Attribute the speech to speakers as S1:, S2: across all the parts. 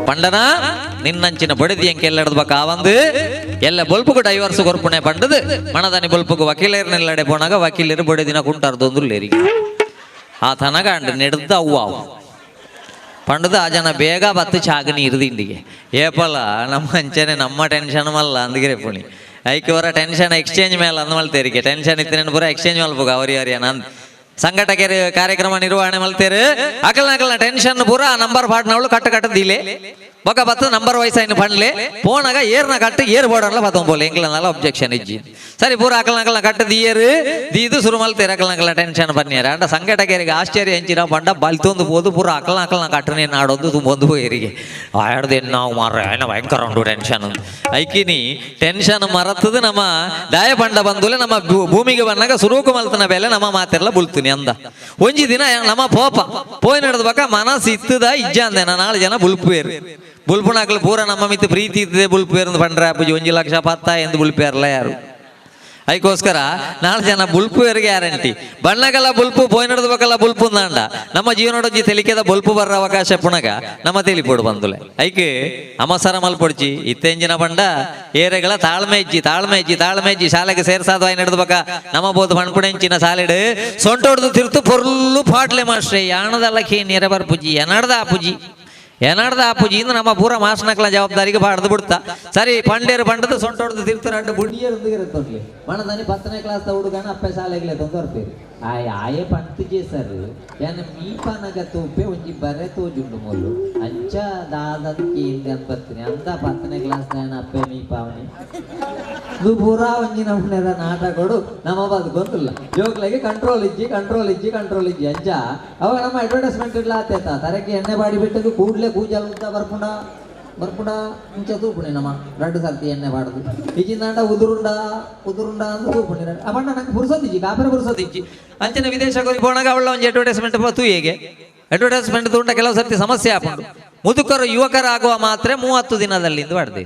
S1: ಪಂಡನ ನಿನ್ನಂಚಿನ ಬಡದಿ ಎಂಕೆಲ್ಲಡದ ಬಕ್ಕ ಆವಂದು ಎಲ್ಲ ಬೊಲ್ಪುಗು ಡೈವರ್ಸ್ ಕೊರ್ಪುಣೆ ಪಂಡದು ಮಣದಾನಿ ಬೊಲ್ಪುಗು ವಕೀಲರ್ನೆಲ್ಲಡೆ ಪೋನಾಗ ವಕೀಲರು ಬಡದಿನ ಕುಂಟಾರ್ದೊಂದುಲ್ಲೇರಿ ಆ ತನಗ ಅಂಡ್ ನೆಡ್ದ ಅವ್ವಾವು ಪಂಡದು ಆ ಜನ ಬೇಗ ಬತ್ತು ಚಾಗ ನೀರು ತಿಂಡಿಗೆ ಏಪಲ್ಲ ನಮ್ಮ ಅಂಚನೆ ನಮ್ಮ ಟೆನ್ಷನ್ ಮಲ್ಲ ಅಂದಿಗೆ ಪುಣಿ ಐಕೆ ಅವರ ಟೆನ್ಷನ್ ಎಕ್ಸ್ಚೇಂಜ್ ಮೇಲೆ ಅಂದ ಮಲ್ತೇರಿಗೆ ಟೆನ್ಷನ್ ಇತ್ತಿನ ಪೂರ ಎಕ್ಸ್ಚೇಂಜ್ ಮಲ್ಪುಗ ಅವರಿ ಅವರಿಯ ನಂದ್ ಸಂಘಟಕರು ಕಾರ್ಯಕ್ರಮ ನಿರ್ವಹಣೆ ಮಲ್ತೇರು ಅಕಲ್ನ ಅಕಲ್ನ ಟೆನ್ಷನ್ ಪೂರ ನಂಬರ್ ಪಾಟ್ನವಳು ಕಟ್ಟ ಕಟ್ಟ ದಿಲೆ ಬೊಕ ಬತ್ತು ನಂಬರ್ ವಯಸ್ಸು అయిన ಪಂಡ್ಲೆ ಪೋನಾಗ ಏರ್ನ ಕಟ್ಟು ಏರ್ ಬೋರ್ಡನ್ಲ ಪತ್ತೊಂಬೋಲೆ ಎಂಗ್ಲನಾಲ ಅಬ್ಜೆಕ್ಷನ್ ಇಜ್ಜಿ ಸರಿ ಪೂರ ಅಕಲ್ನ ಅಕಲ್ನ ಕಟ್ಟು ದಿಯರು ದೀದು ಸುರು ಮಲ್ತೇರು ಅಕಲ್ನ ಅಕಲ್ನ ಟೆನ್ಷನ್ ಬನ್ನಿಯಾರ ಅಂಡ ಸಂಘಟಕರಿಗೆ ಆಶ್ಚರ್ಯ ಎಂಚಿನ ಪಂಡ ಬಲ್ತೊಂದು ಪೋದು ಪೂರ ಅಕಲ್ನ ಅಕಲ್ನ ಕಟ್ಟನೆ ನಾಡೊಂದು ತುಂಬೊಂದು ಏರಿಗೆ ಆಡ್ದು ನಾವು ಮಾರ ಏನ ಭಯಂಕರ ಉಂಟು ಟೆನ್ಷನ್ ಐಕಿನಿ ಟೆನ್ಷನ್ ಮರತದು ನಮ್ಮ ದಾಯ ಪಂಡ ಬಂದುಲೆ ನಮ್ಮ ಭೂಮಿಗೆ ಬಂದಾಗ ಸುರೂಕು ಮಲ್ತನ ಬೇಲೆ ನಮ್ಮ ಮಾತೆಲ್ಲ ಬುಲ್ತೀನಿ ಅಂದ ಒಂಜಿ ದಿನ ನಮ್ಮ ಪೋಪ ಪೋಯ್ ನಡೆದ ಬಕ ಮನಸ್ಸು ಇತ್ತದ ಇಜ್ಜ ಅಂದೆ ನಾಳು ಜನ ಬುಲ್ಪುವೇರು ಬುಲ್ಪುಣಾಕ್ಲು ಪೂರ ನಮ್ಮ ಮಿತ್ತು ಪ್ರೀತಿ ಇತ್ತದೆ ಬುಲ್ಪುವೇರು ಪಂಡ್ರೆ ಅಪ್ಪುಜಿ ಒಂಜಿ ಲಕ್ಷ ಪತ್ತ ಎಂದು ಬುಲ್ಪೇರ್ಲ ಯಾರು ಅದಕ್ಕೋಸ್ಕರ ನಾಲ್ಕು ಜನ ಬುಲ್ಪುವೇರು ಗ್ಯಾರಂಟಿ ಬಣ್ಣಗಲ್ಲ ಬುಲ್ಪು ಪೋಯ್ ನಡೆದ ಬೇಕಲ್ಲ ಬುಲ್ಪು ಅಂದ ನಮ್ಮ ಜೀವನಡೊಂಜಿ ತೆಲಿಕೆದ ಬೊಲ್ಪು ಬರ್ರ ಅವಕಾಶ ಪುಣಗ ನಮ್ಮ ತೆಲಿಪೋಡು ಬಂದುಲೆ ಐಕೆ ಅಮಸರ ಮಲ್ಪೊಡ್ಚಿ ಇತ್ತೆಂಜಿನ ಬಂಡ ಏರೆಗಳ ತಾಳ್ಮೆ ಇಜ್ಜಿ ತಾಳ್ಮೆ ಇಜ್ಜಿ ತಾಳ್ಮೆ ಇಜ್ಜಿ ಶಾಲೆಗೆ ಸೇರ್ಸಾದ ನಡೆದ ಬಕ ನಮ್ಮ ಬೋದು ಪಣ್ಪುಣೆಂಚಿನ ಸಾಲೆಡು ಸೊಂಟೊಡ್ದು ತಿರ್ತು ಪೊರ್ಲು ಪಾಟ್ಲೆ ಮಾಸ್ಟ್ರೆ ಯಾಣದಲ್ಲ ಕೇ ನೀರ ಬರ್ಪುಜಿ ಎನಡ್ದ ಆಪುಜಿ ಏನಾಡ್ದ ಆಪುಜಿ ಇಂದು ನಮ್ಮ ಪೂರ ಮಾಸ್ನಕ್ಲ ಜವಾಬ್ದಾರಿಗೆ ಬಾಡ್ದು ಬಿಡ್ತಾ ಸರಿ ಪಂಡೇರು ಪಂಡದು ಸೊಂಟೊಡ್ದು ತಿರ್ತು ಬುಡಿಯರು ಮಣದಾನಿ 10ನೇ ಕ್ಲಾಸ್ ಹುಡುಗನ ಅಪ್ಪೆ ಶಾಲೆಗೆ ತಂದು ಬರ್ತೀರಿ ಆಯ್ ಆಯೆ ಪಂತು చేశారు ಯಾನ ಮೀಪನಗ ತೂಪೆ ಒಂಜಿ ಬರೆ ತೋಜುಂಡು ಮೊಲ್ಲು ಅಂಚ ದಾದನ್ ಕೇಂದ್ರ ಅಂತ ಬರ್ತೀನಿ ಅಂದ 10ನೇ ಕ್ಲಾಸ್ ದಾಯನ ಅಪ್ಪೆ ಮೀಪಾವನಿ ಇದು ಪೂರಾ ಒಂಜಿ ನಮ್ಮನೆದ ನಾಟಕಡು ನಮ್ಮ ಬದು ಗೊತ್ತಿಲ್ಲ ಜೋಕ್ಲಾಗಿ ಕಂಟ್ರೋಲ್ ಇಜ್ಜಿ ಕಂಟ್ರೋಲ್ ಇಜ್ಜಿ ಕಂಟ್ರೋಲ್ ಇಜ್ಜಿ ಅಂಚ ಅವಾಗ ನಮ್ಮ ಅಡ್ವರ್ಟೈಸ್ಮೆಂಟ್ ಇಡ್ಲ ಆತೇತ ತರಕ್ಕೆ ಎಣ್ಣೆ ಬಾಡಿ ಬಿಟ್ಟದು ಕೂಡ್ಲೆ ಕೂಜಲ್ ಉದ್ದ ಬರ್ಪುಂಡ ಬರ್ಪುಂಡ ಇಂಚ ತೂಪುಣಿ ನಮ್ಮ ಎರಡು ಸರ್ತಿ ಎಣ್ಣೆ ಬಾಡದು ಇಜ್ಜಿಂದಾಂಡ ಉದುರುಂಡ ಉದುರುಂಡ ಅಂತ ತೂಪುಣಿ ಅಪ್ಪಣ್ಣ ನಂಗೆ ಪುರ್ಸೊತ್ತಿಜ್ಜಿ ಕಾಪರ ಪುರ್ಸೊತ್ತಿಜ್ಜಿ ಅಂಚನೆ ವಿದೇಶ ಪೋಣಾಗ ಅವಳ ಒಂಜಿ ಅಡ್ವರ್ಟೈಸ್ಮೆಂಟ್ ತೂ ಹೇಗೆ ಅಡ್ವರ್ಟೈಸ್ಮೆಂಟ್ ತೂಂಡ ಕೆಲವು ಸರ್ತಿ ಸಮಸ್ಯೆ ಆಪುಂಡು ಮುದುಕರು ಯುವಕರಾಗುವ ಮಾತ್ರ 30 ದಿನದಲ್ಲಿ ಇಂದು ಬಾಡ್ದಿ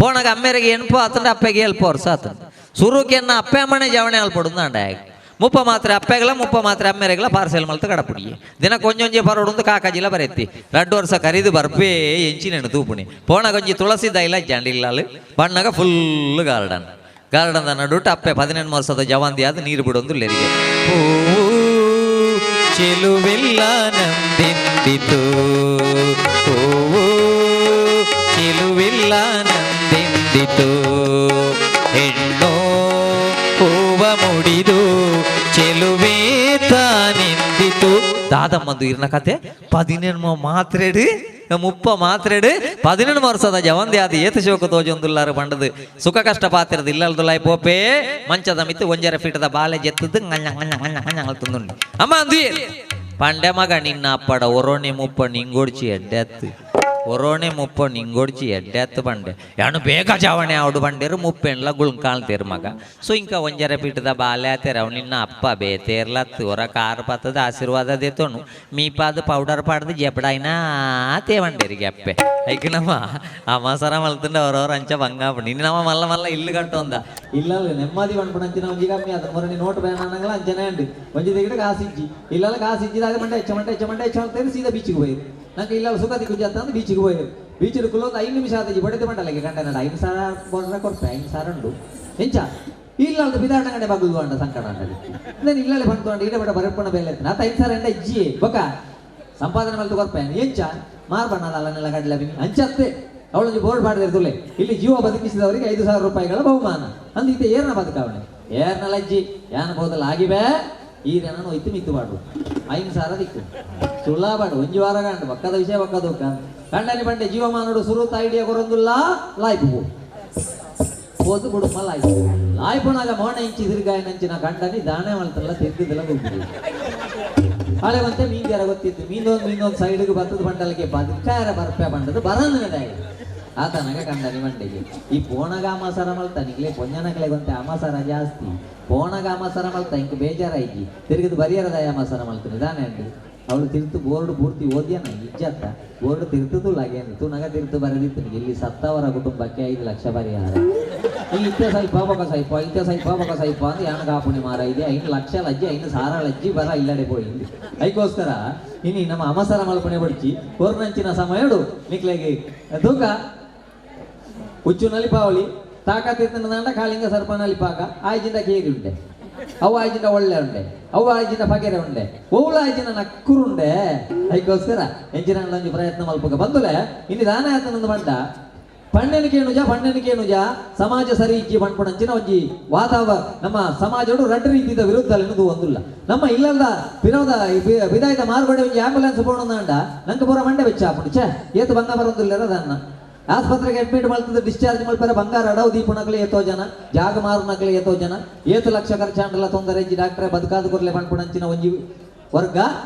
S1: ಪೋಣಗ ಅಮ್ಮೆರಿಗೆ ಎಣ್ಪು ಆತಂಡ ಅಪ್ಪೆಗೆ ಎಲ್ಪ ವರ್ಷ ಆತಂಡ ಸುರುಕೆನ್ನ ಅಪ್ಪೆ ಅಮ್ಮನೆ ಜವಣೆ ಅಲ್ಪಡುಂದಾಂಡ ಮುಪ್ಪ ಮಾತ್ರೆ ಅಪ್ಪೆಗಳ ಮುಪ್ಪ ಮಾತ್ರೆ ಅಮ್ಮೆರೆಗಳ ಪಾರ್ಸೆಲ್ ಮಲ್ತ ಕಡಪುಡಿ ದಿನ ಕೊಂಜೊಂಜೆ ಪರೋಡೊಂದು ಕಾಕಾಜಿಲ ಬರೆತ್ತಿ 2 ವರ್ಷ ಕರಿದು ಬರ್ಪೇ ಎಂಚಿನೆಣ್ಣು ತೂಪುಣಿ ಪೋಣಗೊಂಜಿ ತುಳಸಿ ದೈಲ ಜಾಂಡಿಲ್ಲಾಲು ಬಣ್ಣಗ ಫುಲ್ ಗಾರ್ಡನ್ ಗಾರ್ಡನ್ ನಡುಟ್ಟು ಅಪ್ಪೆ 18 ವರ್ಷದ ಜವಾಂದಿ ಆದ ನೀರು ಬಿಡೊಂದು ಲೆರಿಗೆ ಹೂವು ಚೆಲುವೆಲ್ಲ ನಂದೆಂದಿತು ಹೂವು ಚೆಲುವಿಲ್ಲ ನಂದೆಂದಿತು ಹೆಣ್ಣು ಹೂವ ಮುಡಿದು ಚೆಲುವೇ ತಾನೆಂದಿತು ದಾದಮ್ಮಂದು ಇರ್ನ ಕತೆ 18 ಮಾತ್ರೆಡು ಮುಪ್ಪ ಮಾತ್ರೆಡು 18 ವರ್ಷದ ಜವಂದಿ ಆದ ಏತ ಶೋಕ ತೋಜೊಂದುಲ್ಲಾರು ಬಂಡದು ಸುಖ ಕಷ್ಟ ಪಾತ್ರದ ಇಲ್ಲಲ್ದುಲಾಯ್ ಪೋಪೆ ಮಂಚದ ಮಿತ್ತು 1.5 ಫೀಟದ ಬಾಲೆ ಜೆತ್ತದ್ದು ngಣ್ಣ ngಣ್ಣ ngಣ್ಣ ngಣ್ಣ ಅಲ್ತುಂದುಂಡು ಅಮ್ಮ ಅಂದು ಪಂಡೆ ಮಗ ನಿನ್ನ ಅಪ್ಪಡ ಒರೋಣೆ ಮುಪ್ಪ ನಿಂಗೊಡ್ಚಿ ಎಡ್ಡೆತ್ತು ಒರೋಣೆ ಮುಪ್ಪ ನಿಂಗೊಡ್ಚಿ ಎಡ್ಡೆತ್ತು ಬಂಡೆ ಯಾನು ಬೇಗ ಜಾವಣೆ ಆವಡು ಬಂಡೇರು ಮುಪ್ಪೆಣ್ಲ ಗುಳ್ ಕಾಣ್ತೇರು ಮಗ ಸೊ ಇಂಕ 1.5 ಪೀಠದ ಬಾಲೆ ಆತೇರ ಅವ್ ನಿನ್ನ ಅಪ್ಪ ಬೇತೇರ್ಲತ್ತು ಹೊರ ಕಾರ್ ಪತ್ತದ ಆಶೀರ್ವಾದ ದೇತೋನು ಮೀಪಾದ ಪೌಡರ್ ಪಾಡ್ದು ಜೆಪಡಾಯ್ನಾ ತೇವಂಡೇರಿಗೆ ಅಪ್ಪೆ ಐಕೆ ನಮ್ಮ ಅಮಾಸರ ಮಲ್ತುಂಡ ಅವರವ್ರ ಅಂಚ ಬಂಗಾಪು ನಿನ್ನ ನಮ್ಮ ಮಲ್ಲ ಮಲ್ಲ ಇಲ್ಲು ಕಟ್ಟೊಂದ ಇಲ್ಲ ನೆಮ್ಮದಿ ಪಣ್ಪುಣಂಚಿನ ಒಂಜಿ ಕಮ್ಮಿ ಆತ ಮೊರನಿ ನೋಟ್ ಬ್ಯಾನ್ ಅನ್ನಂಗಲ ಅಂಚನೆ ಅಂಡು ಒಂಜಿ ದಿಗಡೆ ಕಾಸು ಇಜ್ಜಿ ಇಲ್ಲೆಲ್ಲ ಕಾಸು ಇಜ್ಜಿದಾಗ ಮಂಡೆ ಹೆಚ್ಚ ಮಂಡೆ ಹೆಚ್ಚ ಮಂಡೆ ಹೆಚ್ಚ ಅಂತೇಳಿ ಸೀದಾ ಬೀಚಿಗೆ ಹೋಯಿರು ನಂಗೆ ಇಲ್ಲ ಸುಖ ದಿಕ್ಕು ಜಾತ ಅಂತ ಬೀಚಿಗೆ ಹೋಯಿರು ಬೀಚಿಗೆ ಕುಲ್ಲೊಂದು 5 ನಿಮಿಷ ಆತಜಿ ಬಡಿದ ಮಂಡಲಕ್ಕೆ ಕಂಡ 5 ಸಾವಿರ ಬೋರ್ಡ್ರ ಕೊಡ್ತೆ 5 ಸಾವಿರ ಉಂಡು ಎಂಚ ಇಲ್ಲ ಅಂತ ಬಿದಾಟಂಗಡೆ ಬಗ್ಲು ಅಂಡ ಸಂಕಟ ಅಂಡಲಿ ನಾನು ಇಲ್ಲಲ್ಲಿ ಬಂತು ಅಂಡ ಇಡ ಬಡ ಬರಪ್ಪಣ ಬೇಲೆ ಆತ 5 ಸಾವಿರ ಎಂಡ ಇಜ್ಜಿ ಬೊಕ ಸಂಪಾದನೆ ಮಲ್ತು ಕೊರ್ಪೆ ಎಂಚ ಮಾರ್ಬಣ್ಣದಲ್ಲ ಕಡಲೆ ಅಂಚತ್ತೆ ಅವಳೊಂದು ಬೋರ್ಡ್ ಮಾಡಿದಿರ್ತುಲೆ ಇಲ್ಲಿ ಜೀವ ಬದುಕಿಸಿದವರಿಗೆ 5,000 ರೂಪಾಯಿಗಳ ಬಹುಮಾನ ಅಂದ್ ಈತ ಏರ್ನ ಬದುಕಾವಣೆ ಏರ್ನ ಲಜ್ಜಿ ಯಾನ ಬೋದಲ್ಲ ಆಗಿಬೇ ಈ ನಾನು ಒಯ್ತು ಮಿತ್ತು ಮಾಡು 5,000 ದಿಕ್ಕು ಸುಳ್ಳಾಬಾಡು ಒಂಜಿ ವಾರ ಗಂಡು ಪಕ್ಕದ ವಿಷಯ ಪಕ್ಕದ ಕಂಡನಿ ಬಂಡೆ ಜೀವಮಾನೋಡು ಸುರುತ ಐಡಿಯಾ ಕೊರೊಂದುಲ್ಲ ಲಾಯ್ಪು ಹೋದು ಕುಡುಂಬ ಲಾಯ್ಪು ಲಾಯ್ಪುನಾಗ ಮೋಣ ಇಂಚಿ ತಿರ್ಗಾಯನಂಚಿನ ಕಂಡನಿ ದಾಣೆ ಮಲ್ತಲ್ಲ ತೆಗ್ದಿದ್ದೆಲ್ಲ ಹೋಗ್ಬಿಡಿ ಹಳೆ ಮತ್ತೆ ಮೀನ್ ಯಾರ ಗೊತ್ತಿತ್ತು ಮೀನೊಂದು ಮೀನೊಂದು ಸೈಡ್ಗೆ ಬರ್ತದ ಬಂಡಲಿಗೆ ಬದುಕಾರ ಬರ್ಪೆ ಬಂಡದು ಬರಂದನೆ ಆತನಗ ಕಂಡನಿ ಮಂಡೆಗೆ ಈ ಪೋಣಗ ಅಮಾಸರ ಮಲ್ತ ನಿಗ್ಲೆ ಪೊಂಜನಕಲೆ ಗೊಂತೆ ಅಮಾಸರ ಜಾಸ್ತಿ ಪೋಣಗ ಅಮಾಸರ ಮಲ್ತ ಇಂಕ ಬೇಜಾರಾಯ್ಜಿ ತಿರುಗಿದು ಬರಿಯರದ ಅಮಾಸರ ಮಲ್ತು ನಿಧಾನ ಅಂడి ಅವಳು ತಿರ್ತು ಬೋರ್ಡ್ ಪೂರ್ತಿ ಓದ್ಯಾನ ಇಜ್ಜತ್ತ ಬೋರ್ಡ್ ತಿರ್ತದು ಲಾಗೇನು ತೂನಗ ತಿರ್ತು ಬರೆದಿತ್ತು ಇಲ್ಲಿ ಸತ್ತವರ ಕುಟುಂಬಕ್ಕೆ 5 ಲಕ್ಷ ಪರಿಹಾರ. ಈ ಇತ್ತೆ ಸೈಪ ಬೊಕ ಸೈಪ ಇತ್ತೆ ಸೈಪ ಬೊಕ ಸೈಪ ಅಂತ ಯಾನ ಕಾಪುಣಿ ಮಾರ ಇದೆ. 5 ಲಕ್ಷ ಲಜ್ಜಿ 5 ಸಾರ ಲಜ್ಜಿ ಬರ ಇಲ್ಲಡೆ ಪೋಯಿಂದು. ಐಕೋಸ್ಕರ ಇನಿ ನಮ್ಮ ಅಮಸರ ಮಲ್ಪನೆ ಬಡ್ಚಿ. ಕೊರ್ನಂಚಿನ ಸಮಯಡು ನಿಕ್ಲೆಗೆ ತೂಕ ಉಚ್ಚು ನಲಿಪಾವಳಿ ತಾಕತ್ ಇತ್ತಂಡ ಕಾಳಿಂಗ ಸರ್ಪ ನಲಿಪಾಕ. ಆಯ್ಜಿಂದ ಕೇರಿ ಉಂಡೆ, ಅವು ಆಯ್ಜಿಂದ ಒಳ್ಳೆ ಉಂಡೆ, ಅವು ಆಯ್ಜಿಂದ ಪಗೆರೆ ಉಂಡೆ, ಓವುಳ ಆಯ್ಜಿನ ನಕ್ಕುರುಂಡೆ. ಐಕೋಸ್ಕರ ಎಂಚಿನ ಒಂಜಿ ಪ್ರಯತ್ನ ಮಲ್ಪಕ ಬಂದುಲೆ. ಇನ್ನು ದಾನ ಆತನಂದು ಬಂಡ ಪಣ್ಣೆನಿಕೆ ನುಜ ಪಣ್ಣೆನಿಕೆ ನುಜ ಸಮಾಜ ಸರಿ ಇಜ್ಜಿ ಪಣ್ಪುಣಂಚಿನ ಒಂಜಿ ವಾತಾವರಣ ನಮ್ಮ ಸಮಾಜಡು ರಡ್ಡು ರೀತಿದ ವಿರುದ್ಧ ಎನ್ನುವುದು ಒಂದುಲ್ಲ. ನಮ್ಮ ಇಲ್ಲದ ವಿನೋದ ವಿದಾಯದ ಮಾರ್ಗಡೆ ಒಂಜಿ ಆಂಬುಲೆನ್ಸ್ ಪೋಣಂದಾಂಡ ನಂಗೆ ಪೂರ ಮಂಡೆ ಬೆಚ್ಚ ಆಪುಂಡು. ಛೇ, ಏತು ಬಂಗ ಬರೋದಿಲ್ಲ ದನ್ನ ಆಸ್ಪತ್ರೆಗೆ ಅಡ್ಮಿಟ್ ಮಲ್ತದ ಡಿಸ್ಚಾರ್ಜ್ ಮಲ್ಪರೆ ಬಂಗಾರ ಅಡವು ದೀಪುನಕಲೆ ಏತೋ ಜನ, ಜಾಗ ಮಾರುನಕಲೆ ಏತೋ ಜನ, ಏತು ಲಕ್ಷ ಖರ್ಚಾಂಡಲ ತೊಂದರೆ ಇಜ್ಜಿ, ಡಾಕ್ಟ್ರೆ ಬದುಕಾದ ಕೊರ್ಲೆ ಪಣ್ಪುಣಂಚಿನ ಒಂಜಿ ವರ್ಗ,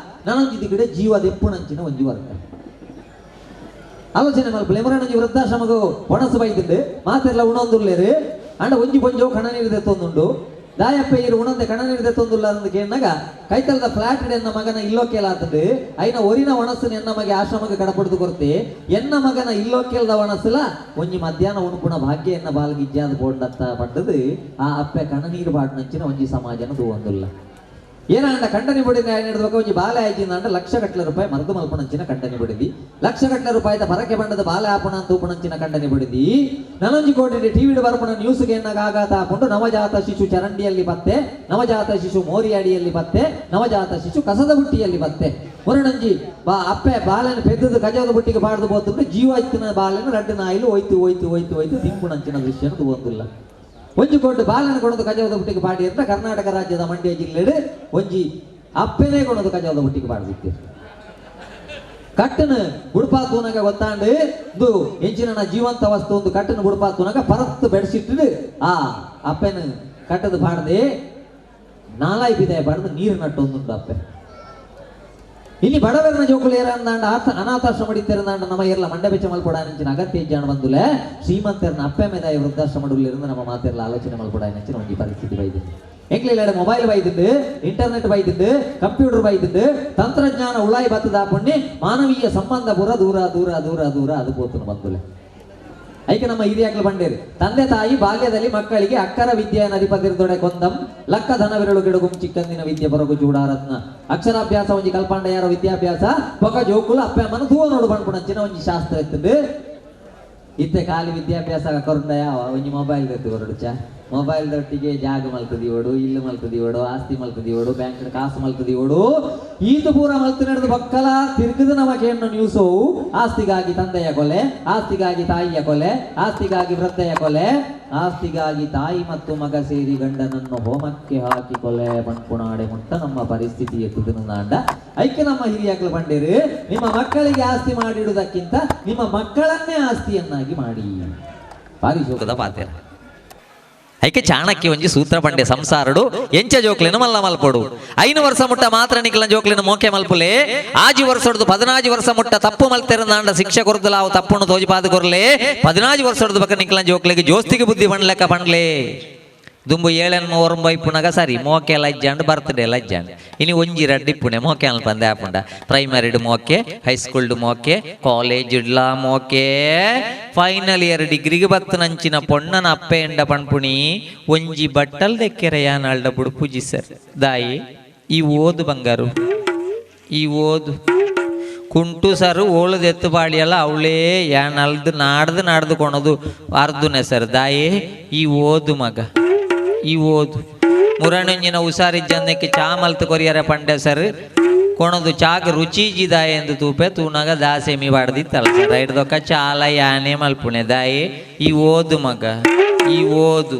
S1: ನನೊಂಜಿ ದಿಗಡೆ ಜೀವ ದೆಪ್ಪುಣಂಚಿನ ಒಂಜಿ ವರ್ಗ. ಆಲೋಚನೆ ಮಲ್ಪಲೆ. ಎಮರನೊಂಜಿ ವೃದ್ಧಾಶ್ರಮಗು ಒಣಸು ಬೈದಿಂಡು ಮಾತೆರ್ಲ ಉಣೊಂದುಲ್ಲೇರು. ಅಂಡ ಒಂಜಿ ಪೊಂಜೋ ಕಣ ನೀರು ದೆತ್ತೊಂದುಂಡು. ದಾಯಪ್ಪ ಇರು ಉಣಂದೆ ಕಣ ನೀರು ದೆತ್ತೊಂದುಲ್ಲ ಅಂದ್ ಕೇಳಿನಾಗ ಕೈತಲದ ಫ್ಲಾಟ್ ಎನ್ನ ಮಗನ ಇಲ್ಲೋಕೇಲಾತಂದು ಐನ ಒರಿನ ಒಣಸು ಎನ್ನ ಮಗೆ ಆಶ್ರಮಕ್ಕೆ ಕಡಪಡ್ದು ಕೊರ್ತೆ. ಎನ್ನ ಮಗನ ಇಲ್ಲೋಕೇಲ್ದ ಒಣಸುಲ ಒಂಜಿ ಮಧ್ಯಾಹ್ನ ಉಣುಪುಣ ಭಾಗ್ಯ ಎನ್ನ ಬಾಲ್ಗಿಜ್ಜಾದ ಬೋಂಡತ್ತ ಪಂಡದು ಆ ಅಪ್ಪೆ ಕಣ ನೀರು ಬಾಡ್ನಂಚಿನ ಒಂಜಿ ಸಮಾಜನ ದೂವಂದುಲ್ಲ. ಏನಾಂಡ ಕಂಡನಿ ಬುಡಿ ಹಿಡಿದ ಒಂಜಿ ಬಾಲೆ ಆಯ್ತಿಂದ ಲಕ್ಷ ಗಟ್ಟಲೆ ರೂಪಾಯಿ ಮರದು ಮಲ್ಪಣಂಚಿನ ಕಂಡನಿ ಬುಡಿದಿ, ಲಕ್ಷ ಗಟ್ಟಲೆ ರೂಪಾಯಿದ ಪರಕೆ ಬಂಡದ ಬಾಲೆ ಆಪಣ ತೂಪಣಂಚಿನ ಕಂಡನಿ ಬುಡಿದಿ. ನನೊಂಜಿ ಕೋಟಿ ಟಿವಿ ಬರ್ಪಣ ನ್ಯೂಸ್ಗೆ ಎನ್ನಾಗ ಆಘಾತ ಹಾಕೊಂಡು ನವಜಾತ ಶಿಶು ಚರಂಡಿಯಲ್ಲಿ ಪತ್ತೆ, ನವಜಾತ ಶಿಶು ಮೋರಿ ಅಡಿಯಲ್ಲಿ ಪತ್ತೆ, ನವಜಾತ ಶಿಶು ಕಸದ ಬುಟ್ಟಿಯಲ್ಲಿ ಪತ್ತೆ. ಮುರಣಂಜಿ ಬಾ ಅಪ್ಪೆ ಬಾಲೆನ ಪೆದ್ದದ ಕಜದ ಬುಟ್ಟಿಗೆ ಬಾಡ್ದು ಬೋತಂದ್ರೆ ಜೀವ ಇತ್ತಿನ ಬಾಲೆನ ರಡ್ಡು ನಾಯಿಲು ಹೋಯ್ತು ಹೋಯ್ತು ಹೋಯ್ತು ಹೋಯ್ತು ತಿಂಪುಣಂಚಿನ ದೃಶ್ಯನ ಒಂದಿಲ್ಲ. ಒಂಜಿ ಕೋಟಿ ಬಾಲನ ಕೊಡೋದು ಕಜವದ ಬುಟ್ಟಿಗೆ ಪಾಡಿ ಅಂತ ಕರ್ನಾಟಕ ರಾಜ್ಯದ ಮಂಡ್ಯ ಜಿಲ್ಲೆಡು ಒಂಜಿ ಅಪ್ಪೆನೇ ಕೊಡೋದು ಕಜವದ ಬುಟ್ಟಿಗೆ ಪಾಡ್ದಿತ್ತು. ಕಟ್ಟನ ಬುಡ್ಪಾ ತೂನಗ ಗೊತ್ತಾಂಡು ಇದು ಎಂಚಿನ ಜೀವಂತ ವಸ್ತು ಒಂದು ಕಟ್ಟನ ಬುಡ್ಪಾ ತೂನಗ ಪರತ್ತು ಬೆಡ್ಸಿಟ್ಟು ಆ ಅಪ್ಪೆನ ಕಟ್ಟದ ಪಾಡ್ದೆ ನಾಲಾಯಿ ಬಿದಾಯ ಪಾಡ್ದು ನೀರು ನಟ್ಟು ಒಂದುಂಡು ಅಪ್ಪೆ. ಇಲ್ಲಿ ಬಡವರನ ಜೋಕುಲು ಏರಂದಾಂಡ ಆತ ಅನಾಥಾಶ್ರಮ ಇತ್ತಿರಂದಾಂಡ ನಮ್ಮ ಏರ್ಲ ಮಂಡೆ ಬೆಚ್ಚ ಮಲ್ಪೊಡಾನಂಚಿನ ಅಗತ್ಯ ಇಜ್ಜಾಣ ಬಂದುಲೆ. ಶ್ರೀಮಂತರನ ಅಪ್ಪೆ ಮೇದಾಯ ವೃದ್ಧಾಶ್ರಮಡುಲ್ಲಿರಂದು ನಮ್ಮ ಮಾತೆರ್ಲ ಆಲೋಚನೆ ಮಲ್ಪೊಡಾನಂಚಿನ ಒಂಜಿ ಪರಿಸ್ಥಿತಿ ಬೈದು. ಎಂಕ್ಲಿಲ್ಲಡೆ ಮೊಬೈಲ್ ಬೈದಿಂಡು, ಇಂಟರ್ನೆಟ್ ಬೈದಿಂಡು, ಕಂಪ್ಯೂಟರ್ ಬೈದಿಂಡು, ತಂತ್ರಜ್ಞಾನ ಉಳಾಯಿ ಬತ್ತದ ಪುಣ್ಯ ಮಾನವೀಯ ಸಂಬಂಧ ಪೂರ ದೂರ ದೂರ ದೂರ ದೂರ ಅದು ಪೋತುನ ಬಂದುಲೆ. ಐಕೆ ನಮ್ಮ ಹಿರಿಯಾಕ್ಲು ಬಂಡೇರಿ, ತಂದೆ ತಾಯಿ ಬಾಲ್ಯದಲ್ಲಿ ಮಕ್ಕಳಿಗೆ ಅಕ್ಕರ ವಿದ್ಯೆಯ ನದಿಪತಿರ್ದೊಡೆ ಕೊಂದಂ ಲಕ್ಕ ಧನವಿರಳು ಗಿಡಗುಂ ಚಿಕ್ಕಂದಿನ ವಿದ್ಯೆ ಬರಗು ಚೂಡಾರತ್ನ. ಅಕ್ಷರಾಭ್ಯಾಸ ಒಂಜಿ ಕಲ್ಪಾಂಡ ಯಾರ ವಿದ್ಯಾಭ್ಯಾಸ ಬೊಕ ಜೋಕುಲು ಅಪ್ಪೆ ಅಮ್ಮನ ತೂವ ನೋಡು ಪಣ್ಪುಣಂಚಿನ ಒಂಜಿ ಶಾಸ್ತ್ರ ಇತ್ತಂದು. ಇತ್ತೆ ಖಾಲಿ ವಿದ್ಯಾಭ್ಯಾಸ ಕೊರಂಡ ಯಾವ ಒಂಜಿ ಮೊಬೈಲ್ ದತ್ತು ಕೊರಡುಚ. ಮೊಬೈಲ್ ದೊಟ್ಟಿಗೆ ಜಾಗ ಮಲ್ತದಿವಡು, ಇಲ್ಲು ಮಲ್ತದಿವಡು, ಆಸ್ತಿ ಮಲ್ತದಿವಡು, ಬ್ಯಾಂಕ್ ಕಾಸು ಮಲ್ತದಿವಡು. ಈತು ಪೂರ ಮಲ್ತು ನಡೆದು ಬಕ್ಕಲ ತಿರುಗದ ನಮಗೆ ನ್ಯೂಸು ಆಸ್ತಿಗಾಗಿ ತಂದೆಯ ಕೊಲೆ, ಆಸ್ತಿಗಾಗಿ ತಾಯಿಯ ಕೊಲೆ, ಆಸ್ತಿಗಾಗಿ ವೃದ್ಧೆಯ ಕೊಲೆ, ಆಸ್ತಿಗಾಗಿ ತಾಯಿ ಮತ್ತು ಮಗ ಸೇರಿ ಗಂಡನನ್ನು ಹೋಮಕ್ಕೆ ಹಾಕಿ ಕೊಲೆ ಪಣ್ಪುಣಾಡೆ ಮುಟ್ಟ ನಮ್ಮ ಪರಿಸ್ಥಿತಿ ಎತ್ತುದನು ನಾಂಡ. ಐಕೆ ನಮ್ಮ ಹಿರಿಯಾಕ್ಲು ಬಂಡೇರು, ನಿಮ್ಮ ಮಕ್ಕಳಿಗೆ ಆಸ್ತಿ ಮಾಡಿಡುವುದಕ್ಕಿಂತ ನಿಮ್ಮ ಮಕ್ಕಳನ್ನೇ ಆಸ್ತಿಯನ್ನಾಗಿ ಮಾಡಿ. ಭಾರಿ ಶೋಕದ ಪಾತ್ರ. ಐಕೆ ಚಾಣಕ್ಯ ಒಂಜಿ ಸೂತ್ರ ಪಂಡೆ, ಸಂಸಾರಡು ಎಂಚ ಜೋಕ್ಲೆನ ಮಲ್ಲ ಮಲ್ಪೊಡು. 5 ವರ್ಷ ಮುಟ್ಟ ಮಾತ್ರ ನಿಕ್ಲ ಜೋಕ್ಲೆನ ಮೋಕೆ ಮಲ್ಪುಲೆ. 6 ವರ್ಷಡ್ದು 14 ವರ್ಷ ಮುಟ್ಟ ತಪ್ಪು ಮಲ್ತೆರಂದಾಂಡ ಶಿಕ್ಷೆ ಕೊರ್ದಲ ಅವು ತಪ್ಪುನು ತೋಜಿಪಾದ ಕೊರ್ಲೆ. 14 ವರ್ಷಡ್ದು ಬಕ ನಿಕ್ಲ ಜೋಕ್ಲೆಗೆ ಜೋಸ್ತಿಗೆ ಬುದ್ಧಿ ಪಣ್ಲೆಕ್ಕ ಪಣ್ಲೆ. ದುಂಬು ಏಳೆನ್ಮ ಒರಂಬ ಇಪ್ಪುನಾಗ ಸರಿ ಮೋಕೆ ಲಜ್ಜಾಂಡ್, ಬರ್ತ್ಡೇ ಲಜ್ಜಾಂಡ್. ಇನಿ ಒಂಜಿ ರಡ್ಡು ಇಪ್ಪುಣೆ ಮೋಕೆ ಅನ್ಪಂದೆ ಆಪುಂಡ. ಪ್ರೈಮರಿಡ್ ಮೋಕೆ, ಹೈಸ್ಕೂಲ್ಡ್ ಮೋಕೆ, ಕಾಲೇಜ್ ಇಡ್ಲಾ ಮೋಕೆ. ಫೈನಲ್ ಇಯರ್ ಡಿಗ್ರಿಗೆ ಬತ್ತನಂಚಿನ ಪೊಣ್ಣನ ಅಪ್ಪೆ ಎಂಡ ಪಣ್ಪುಣಿ, ಒಂಜಿ ಬಟ್ಟಲ್ ದೆಕ್ಕೆರೆಯ ನಾಳ್ಡ ಬುಡುಪುಜಿ ಸರ್. ದಾಯಿ? ಈ ಓದು ಬಂಗಾರು, ಈ ಓದು. ಕುಂಟು ಸರ್ ಓಳದೆತ್ತು ಬಾಳಿಯಲ್ಲ ಅವಳೇ ಯಾನಲ್ದು ನಾಡ್ದು ನಾಡ್ದು ಕೊಣದು ಅರ್ದುನೆ ಸರ್. ದಾಯಿ? ಈ ಓದು ಮಗ, ಈ ಓದು. ಮುರಣಂಜಿನ ಹುಷಾರಿಜ್ಜಂದಕ್ಕೆ ಚಾ ಮಲ್ತು ಕೊರಿಯರ ಪಂಡೆ ಸರ್. ಕೊಣದು ಚಾಕ್ ರುಚಿ ಜಿದಾಯ ಎಂದು ತೂಪೆ ತೂನಾಗ ದಾಸೆಮಿ ಬಾಡ್ದಿತ್ತಲ್ಲ ಸರ್. ಐಡ್ದೊಕ್ಕ ಚಾಲ ಯಾನೆ ಮಲ್ಪುಣೆ. ದಾಯಿ? ಈ ಓದು ಮಗ, ಈ ಓದು.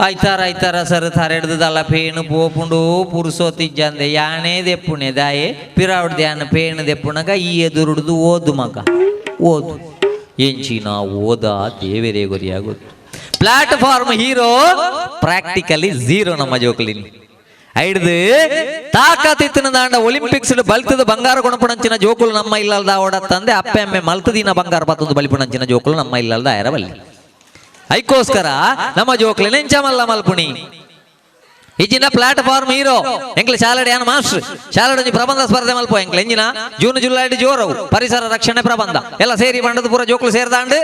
S1: ಆಯ್ತಾರ ಆಯ್ತಾರ ಸರ್ ತರೆಡ್ದಲ್ಲ ಪೇಣು ಪೋಪುಂಡು ಪುರುಸೋತಿಜ್ಜಂದೆ ಯಾನೇ ದೆಪ್ಪುಣೆ. ದಾಯೆ? ಪಿರಾವಡ್ದು ಯಾನ ಪೇಣು ದೆಪ್ಪುಣಗ ಈ ಎದುರುಡ್ದು ಓದು ಮಗ, ಓದು. ಎಂಚಿನ ಓದ ದೇವರೇ ಗೊರಿಯಾಗೊತ್ತು. ಪ್ಲಾಟ್ಫಾರ್ಮ್ ಹೀರೋ, ಪ್ರಾಕ್ಟಿಕಲಿ ಝೀರೋ ನಮ್ಮ ಜೋಕುಲಿನಿ. ಐಡ್ದು ತಾಕತ್ತಿತ್ತಿನ ದಾಂಡ ಒಲಿಂಪಿಕ್ಸ್ ಬಲ್ತದ ಬಂಗಾರ ಗುಣಪುಣಂಚಿನ ಜೋಕುಲು ನಮ್ಮ ಇಲ್ಲಲ್ದ ಓಡತ್ತಂದೆ ಅಪ್ಪೆ ಅಮ್ಮೆ ಮಲ್ತದಿನ ಬಂಗಾರ ಪತ್ತೊಂದು ಬಲಿಪುಣಂಚಿನ ಜೋಕುಲು ನಮ್ಮ ಇಲ್ಲಲ್ದ ಐರವಲ್ಲಿ. ಐಕೋಸ್ಕರ ನಮ್ಮ ಜೋಕ್ಲೆ ನೆಂಚ ಮಲ್ಲ ಮಲ್ಪುಣಿ. ಇಜ್ಜಿನ ಪ್ಲಾಟ್ಫಾರ್ಮ್ ಹೀರೋ ಎಂಕ್ಲೆ ಶಾಲೆಡ್ ಯಾನ್ ಮಾಸ್ಟರ್ ಶಾಲೆಡ್ ಒಂಜಿ ಪ್ರಬಂಧ ಸ್ಪರ್ಧೆ ಮಲ್ಪ ಎಂಕ್ಲೆ ಎಂಜಿನ ಜೂನ್ ಜುಲೈ ಜೋರವು ಪರಿಸರ ರಕ್ಷಣೆ ಪ್ರಬಂಧ ಎಲ್ಲ ಸೇರಿ ಬಂಡದ ಪೂರ ಜೋಕ್ಲು ಸೇರ್ದಾಂಡು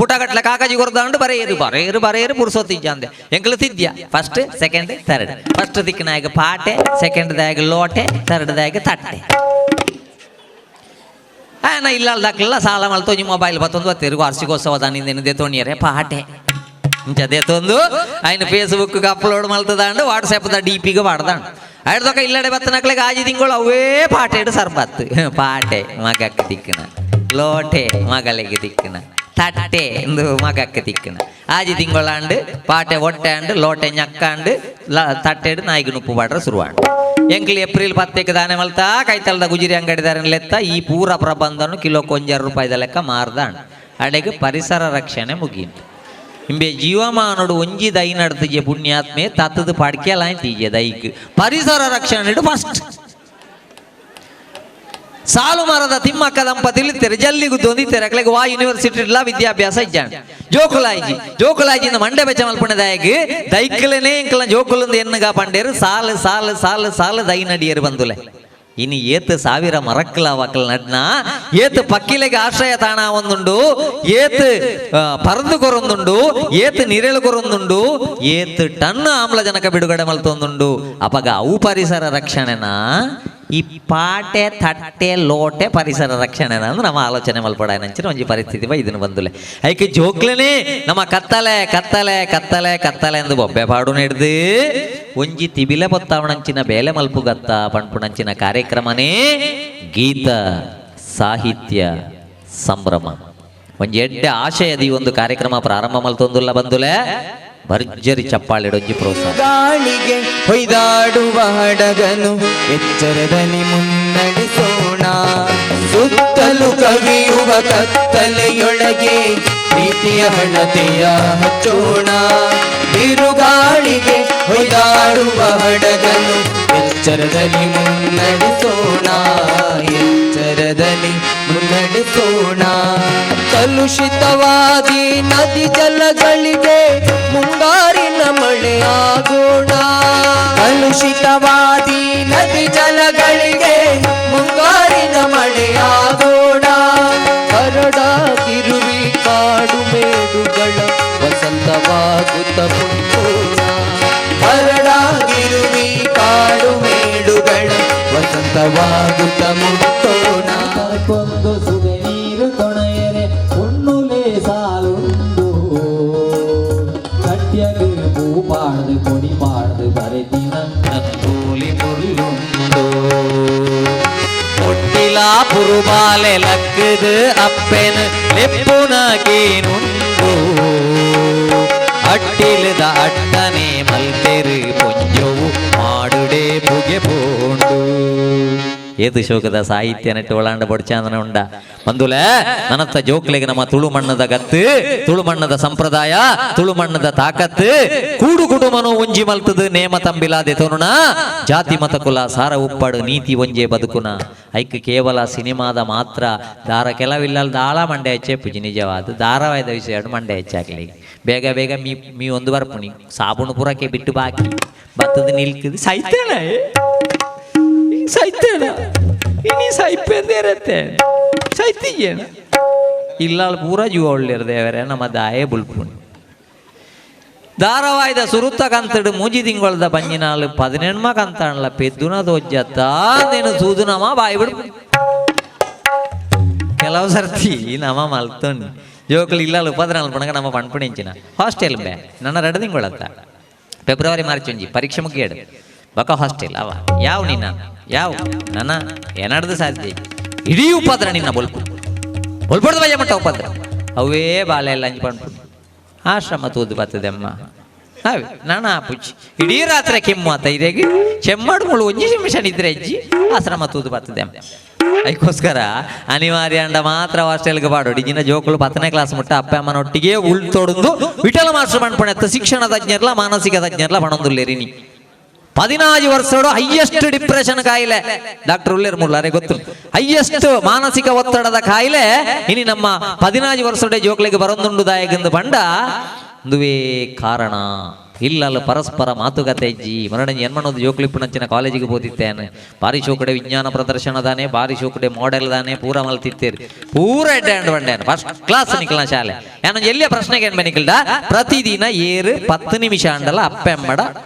S1: ಪುಟಗಟ್ಲೆ ಕಾಕಾಜಿ ಕೊರ್ದಾಂಡು ಬರೆಯರು ಬರೆಯರು ಬರೆಯರು ಪುರುಸೊತ್ತಿಜ್ಜಾಂದೆ ಎಂಕ್ಲು ತಿದ್ಯ first second third first ದಿಕ್ಕಿನಾಗ ಪಾಟೆ ಸೆಕೆಂಡ್ ದಾಗ ಲೋಟೆ ಥರ್ಡ್ ದಾಗ ತಟ್ಟೆ. ನಾ ಇಲ್ಲ ದಾಖಲೆಲ್ಲ ಸಾಲ ಮಲ್ತೊಂಜಿ ಮೊಬೈಲ್ ಬತ್ತೊಂದು ಬತ್ತೀರು ವಾರ್ಷಿಕೋತ್ಸವ ದಾನಿಂದ ದೇತೋಣಿಯರೆ ಪಾಟೆ ಇಂಚ ದೇತೊಂದು ఆయన ಫೇಸ್ಬುಕ್ ಅಪ್ಲೋಡ್ ಮಲ್ತದಾಂಡು ವಾಟ್ಸಪ್ the D ಪಿಗೆ ವಾಡ್ದಾಂಡು ಆಯ್ದೊಕ ಇಲ್ಲಡೆ ಬತ್ತನಕ್ಲೆಗ್ ಆಜಿ ತಿಂಗಳು ಅವೇ ಪಾಟೆಡು ಸರ್ಬತ್ ಪಾಟೆ ಮಗಕ್ಕೆ ತಿಕ್ಕನ ಲೋಟೆ ಮಗಳಿಗೆ ತಿಕ್ಕನ ತಟ್ಟೆ ಇಂದು ಮಗಕ್ಕೆ ತಿಕ್ಕನ ಆಜಿ ತಿಂಗಳಾಂಡು ಪಾಟೆ ಒಟ್ಟೆ ಅಂಡು ಲೋಟೆ ñಕ್ಕಾಂಡು ತಟ್ಟೆಡು ನಾಯಿಗೆ ನುಪ್ಪು ಪಾಡ್ರ ಶುರುವಾಂಡು. ಎಂಕ್ಲಿ ಏಪ್ರಿಲ್ 10ಕ್ಕೆ ದಾನೆ ಮಲ್ತಾ ಕೈತಲ್ದ ಗುಜಿರಿ ಅಂಗಡಿದಾರನ ಲೆತ್ತ ಈ ಪೂರ ಪ್ರಬಂಧನು ಕಿಲೋಕ್ಕೆ 1.5 ರೂಪಾಯಿದ ಲೆಕ್ಕ ಮಾರ್ದಾಂಡು ಅಡೆಗೆ ಪರಿಸರ ರಕ್ಷಣೆ ಮುಗೀಂತು. ಇಂಬೆ ಜೀವಮಾನೋಡು ಒಂಜಿ ದೈ ನಡ್ತಿಜೆ ಪುಣ್ಯಾತ್ಮೆ ತತ್ತದ ಪಡ್ಕೆಲ ತೀಜೆ ದೈಕ್ ಪರಿಸರ ರಕ್ಷಣೆ ಫಸ್ಟ್. ಸಾಲು ಮರದ ತಿಮ್ಮಕ್ಕ ದಂಪತಿಲಿ ಜಲ್ಲಿಗು ದೊಂದಿತ್ತಾರೆ ಅಕ್ಲೆಗ್ ವಾ ಯೂನಿವರ್ಸಿಟಿ ಇಲ್ಲ ವಿದ್ಯಾಭ್ಯಾಸ ಇಜ್ಜಾಂಡ್ ಜೋಕುಲಾಯ್ಜಿ ಜೋಕುಲಾಯ್ಜಿಂದ ಮಂಡೆ ಬೆಚ್ಚ ಮಲ್ಪಣದಾಯಗ್ ದೈಕ್ಲೆನೇ ಇಂಕಲ ಜೋಕುಲಂದು ಎನ್ನುಗ ಪಂಡೇರು ಸಾಲು ಸಾಲು ಸಾಲು ಸಾಲು ದೈ ನಡಿಯರು ಬಂದುಲೆ. ಇನಿ ಏತು ಸಾವಿರ ಮರಕ್ಕಲ ವಕ್ಕಲ ನಡ್ನ ಏತು ಪಕ್ಕಿಲೆಗೆ ಆಶ್ರಯ ತಾಣ ಒಂದುಂಡು ಏತು ಪರಂದು ಕೊರೊಂದುಂಡು ಏತು ನಿರೆಳು ಕೊರೊಂದುಂಡು ಏತು ಟನ್ ಆಮ್ಲಜನಕ ಬಿಡುಗಡೆ ಮಲ್ತೊಂದುಂಡು. ಅಪಗ ಅವು ಪರಿಸರ ರಕ್ಷಣೆನಾ ಈ ಪಾಟೆ ತಟ್ಟೆ ಲೋಟೆ ಪರಿಸರ ರಕ್ಷಣೆ ಅಂದ್ರೆ ನಮ್ಮ ಆಲೋಚನೆ ಮಲ್ಪಡ ನಂಚಿನ ಒಂಜಿ ಪರಿಸ್ಥಿತಿ ಬಾ ಇದನ್ನು ಬಂದುಲೆ. ಐಕೆ ಜೋಕ್ಲೆನೆ ನಮ್ಮ ಕತ್ತಲೆ ಕತ್ತಲೆ ಕತ್ತಲೆ ಕತ್ತಲೆ ಎಂದು ಬೊಬ್ಬೆ ಪಾಡು ಹಿಡ್ದು ಒಂಜಿ ತಿಬಿಲೆ ಪೊತ್ತಾವಣಂಚಿನ ಬೇಲೆ ಮಲ್ಪುಗತ್ತ ಪಣ್ಪುಣಂಚಿನ ಕಾರ್ಯಕ್ರಮನೇ ಗೀತ ಸಾಹಿತ್ಯ ಸಂಭ್ರಮ. ಒಂಜಿ ಎಡ್ಡೆ ಆಶಯದ ಈ ಒಂದು ಕಾರ್ಯಕ್ರಮ ಪ್ರಾರಂಭ ಮಲ್ತೊಂದುಲ್ಲ ಬಂದುಲೆ ಭರ್ಜರಿ ಚಪ್ಪಾಳಿಡೊಂಜಿ ಪ್ರೋತ್ಸಾಹ.
S2: ಗಾಳಿಗೆ ಹೊಯ್ದಾಡುವ ಹಡಗನು ಎಚ್ಚರದಲ್ಲಿ ಮುನ್ನಡೆಸೋಣ. ಸುತ್ತಲೂ ಕವಿಯುವ ಕತ್ತಲೆಯೊಳಗೆ ಪ್ರೀತಿಯ ಹಣತೆಯ ಹಚ್ಚೋಣ. ಬಿರುಗಾಳಿಗೆ ಹೊಯ್ದಾಡುವ ಹಡಗನು ಎಚ್ಚರದಲ್ಲಿ ಮುನ್ನಡೆಸೋಣ, ಎಚ್ಚರದಲ್ಲಿ ಮುನ್ನಡೆಸೋಣ. ಕಲುಷಿತವಾದಿ ನದಿ ಜಲಗಳಿಗೆ ಮುಂಗಾರಿನ ಮಳೆಯಾಗೋಣ. ಕಲುಷಿತವಾದಿ ನದಿ ಜಲಗಳಿಗೆ ಮುಂಗಾರಿನ ಮಳೆಯಾಗೋಣ. ಕರಡಾಗಿರುವಿ ಕಾಡು ಮೇಡುಗಳ ವಸಂತವಾಗುತ್ತ ಪುಟ್ಟೋಣ. ಕರಡಾಗಿರುವಿ ಕಾಡು ಮೇಡುಗಳ ವಸಂತವಾಗುತ್ತ ಮುಟ್ಟೋಣ.
S1: ಕೊಂದು ಸುದೆ ನೀರು ಕೊಣೆಯರೆ ಉಣ್ಣುಲೆ ಸಾಲುಂಡು ಕಟ್ಯಗು ಪೂ ಪಾಡ್ದು ಕೊಡಿ ಪಾಡ್ದು ಬರೆದಿನ ನಂದೋಲಿ ಮುಳ್ಳುಂಡು. ಮುಟ್ಟಿಲ ಪುರುಬಾಲೆ ಲಕ್ಕದು ಅಪ್ಪೆನು ಲೆಪ್ಪುನ ಕೇನುಂಡು. ಅಟ್ಟಿಲದ ಅಟ್ಟನೆ ಮಲ್ತೆರು ಪೊಂಜೋವು ಮಾಡುಡೆ ಪುಗೆ ಪೋಂಡು. ಏತು ಶೋಕದ ಸಾಹಿತ್ಯ ನೆಟ್ಟು ಒಳಾಂಡ ಬೊಡ್ಚಾಂದನ ಉಂಡ ಬಂದುಲೆ ನನತ್ತ ಜೋಕ್ಲೆಗೆ ನಮ್ಮ ತುಳು ಮಣ್ಣದ ಗತ್ತು, ತುಳು ಮಣ್ಣದ ಸಂಪ್ರದಾಯ, ತುಳು ಮಣ್ಣದ ತಾಕತ್ತು, ಕೂಡು ಕುಟುಂಬನು ಒಂಜಿ ಮಲ್ತದು ನೇಮ ತಂಬಿಲಾದೆ ತೋನುಣ ಜಾತಿ ಮತ ಕುಲ ಸಾರ ಉಪ್ಪಾಡು ನೀತಿ ಒಂಜೆ ಬದುಕುನ. ಐಕ್ ಕೇವಲ ಸಿನಿಮಾದ ಮಾತ್ರ ದಾರ ಕೆಲವಿಲ್ಲ ದಾಳ ಮಂಡೆ ಹೆಚ್ಚೆ ಪುಜಿ ನಿಜವಾದ ಧಾರಾವಾಹಿದ ವಿಷಯ ಮಂಡೆ ಹೆಚ್ಚಾಗ್ಲಿ ಬೇಗ ಬೇಗ ಮೀ ಮೀ ಒಂದು ಬರ್ಪುಣಿ ಸಾಬೂನು ಪೂರಕ್ಕೆ ಬಿಟ್ಟು ಬಾಕಿ ಬತ್ತದ ನಿಲ್ಕದು ಸೈತೇಣ ಸೈತೇಣ ಇನಿ ಸೈಪೆಂದೇರತ್ತೆ ಸೈತಿಗೇನ ಇಲ್ಲ ಪೂರ ಜೀವ ಒಳ್ಳೆಯರು ದೇವರೇ ನಮ್ಮ ದಾಯೆ ಬುಲ್ಪುಣಿ. ಧಾರಾವಾಹಿದ ಸುರುತ್ತ ಕಂತಡು ಮೂಜಿ ತಿಂಗಳದ ಬಂಜಿನಾಲು 18 ಕಂತಾಣಲ ಪೆದ್ದುನ ದೋಜ್ಜತ್ತ ನೀನು ಸೂದುನಮ ಬಾಯಿ ಬಿಡು. ಕೆಲವು ಸರ್ತಿ ನಮ್ಮ ಮಲ್ತೊಂಡು ಜೋಕುಲು ಇಲ್ಲ ಉಪದ್ರ ಅಲ್ಪಣಗ ನಮ್ಮ ಪಣ್ಪುಣಿಂಚಿನ ಹಾಸ್ಟೆಲ್ ಬೇ ನನ್ನ 2 ತಿಂಗಳತ್ತ ಫೆಬ್ರವರಿ ಮಾರ್ಚ್ ಒಂಜಿ ಪರೀಕ್ಷೆ ಮುಗಿಯಡು ಬಕ ಹಾಸ್ಟೆಲ್ ಅವ ಯಾವ ನಿನ್ನ ಯಾವ ನನ್ನ ಏನಾಡ್ದು ಸಾಧ್ಯ ಇಡೀ ಉಪದ್ರ ನಿನ್ನ ಬೊಲ್ಪು ಬೊಲ್ಪಡ್ದು ಬಯ್ಯ ಮಟ್ಟ ಉಪದ್ರ ಅವೇ ಬಾಳೆ ಎಲ್ಲ ಅಂಜಿ ಪಣ್ಪುಣಿ ಆಶ್ರಮ ತೂದು ಬರ್ತದೆಮ್ಮ ಹಾವೆ ನಾನ ಪುಚ್ಚಿ ಇಡೀ ರಾತ್ರಿ ಕೆಮ್ಮು ಆತ ಇದೇಗೆ ಚೆಮ್ಮಾಡು ಮುಳು ಒಂಜಿ ನಿಮಿಷ ನಿದ್ರೆ ಅಜ್ಜಿ ಆಶ್ರಮ ತೂದು ಬರ್ತದೆ. ಅದಕ್ಕೋಸ್ಕರ ಅನಿವಾರ್ಯ ಅಂಡ ಮಾತ್ರ ಹಾಸ್ಟೆಲ್ಗೆ ಪಾಡೋಡಿ ಜಿನ ಜೋಕುಲು 10ನೇ ಕ್ಲಾಸ್ ಮುಟ್ಟ ಅಪ್ಪ ಅಮ್ಮನೊಟ್ಟಿಗೆ ಉಳ್ತೊಡದು ವಿಠಲ ಮಾಸ್ಟರ್ ಪಣ್ಪಣೆತ್ತ ಶಿಕ್ಷಣ ತಜ್ಞರ್ಲ ಮಾನಸಿಕ ತಜ್ಞರ್ಲ ಪಣೊಂದುಲ್ಲೇರಿನಿ 14 ವರ್ಷಡು ಹೈಯೆಸ್ಟ್ ಡಿಪ್ರೆಷನ್ ಕಾಯಿಲೆ ಡಾಕ್ಟರ್ ಉಲ್ಲೇರ್ ಮುಲ್ಲಾರೆ ಗೊತ್ತು ಹೈಯೆಸ್ಟ್ ಮಾನಸಿಕ ಒತ್ತಡದ ಕಾಯಿಲೆ ಇನಿ ನಮ್ಮ 14 ವರ್ಷಡೆ ಜೋಕ್ಲೆಗೆ ಬರೊಂದುಂಡು ದಾಯಗಂದು ಬಂಡ ಒಂದುವೇ ಕಾರಣ. ಇಲ್ಲಲ್ಲ ಪರಸ್ಪರ ಮಾತುಕತೆ ಇಜ್ಜಿ ಮರಣಂಜಿ ಎನ್ಮನೊಂದು ಜೋಕ್ಲಿಪ್ಪುನಂಚಿನ ಕಾಲೇಜಿಗೆ ಹೋದಿತ್ತೇನೆ ಬಾರಿ ಶೋಕಡೆ ವಿಜ್ಞಾನ ಪ್ರದರ್ಶನ ದಾನೆ ಬಾರಿ ಶೋಕಡೆ ಮಾಡೆಲ್ ದಾನೆ ಪೂರ ಮಲ್ತಿತ್ತೇರಿ ಪೂರ ಎಡ್ಡೆ ಅಂಡ್ ಬಂಡೇನು ಫಸ್ಟ್ ಕ್ಲಾಸ್ ನಿಖಲ್ನ ಶಾಲೆ ನಾನು ಎಲ್ಲಿಯ ಪ್ರಶ್ನೆಗೆ ಏನ್ ನಿಖಲ್ದ ಪ್ರತಿದಿನ ಏರು 10 ನಿಮಿಷ ಅಂಡಲ ಅಪ್ಪೆಮ್ಮಡ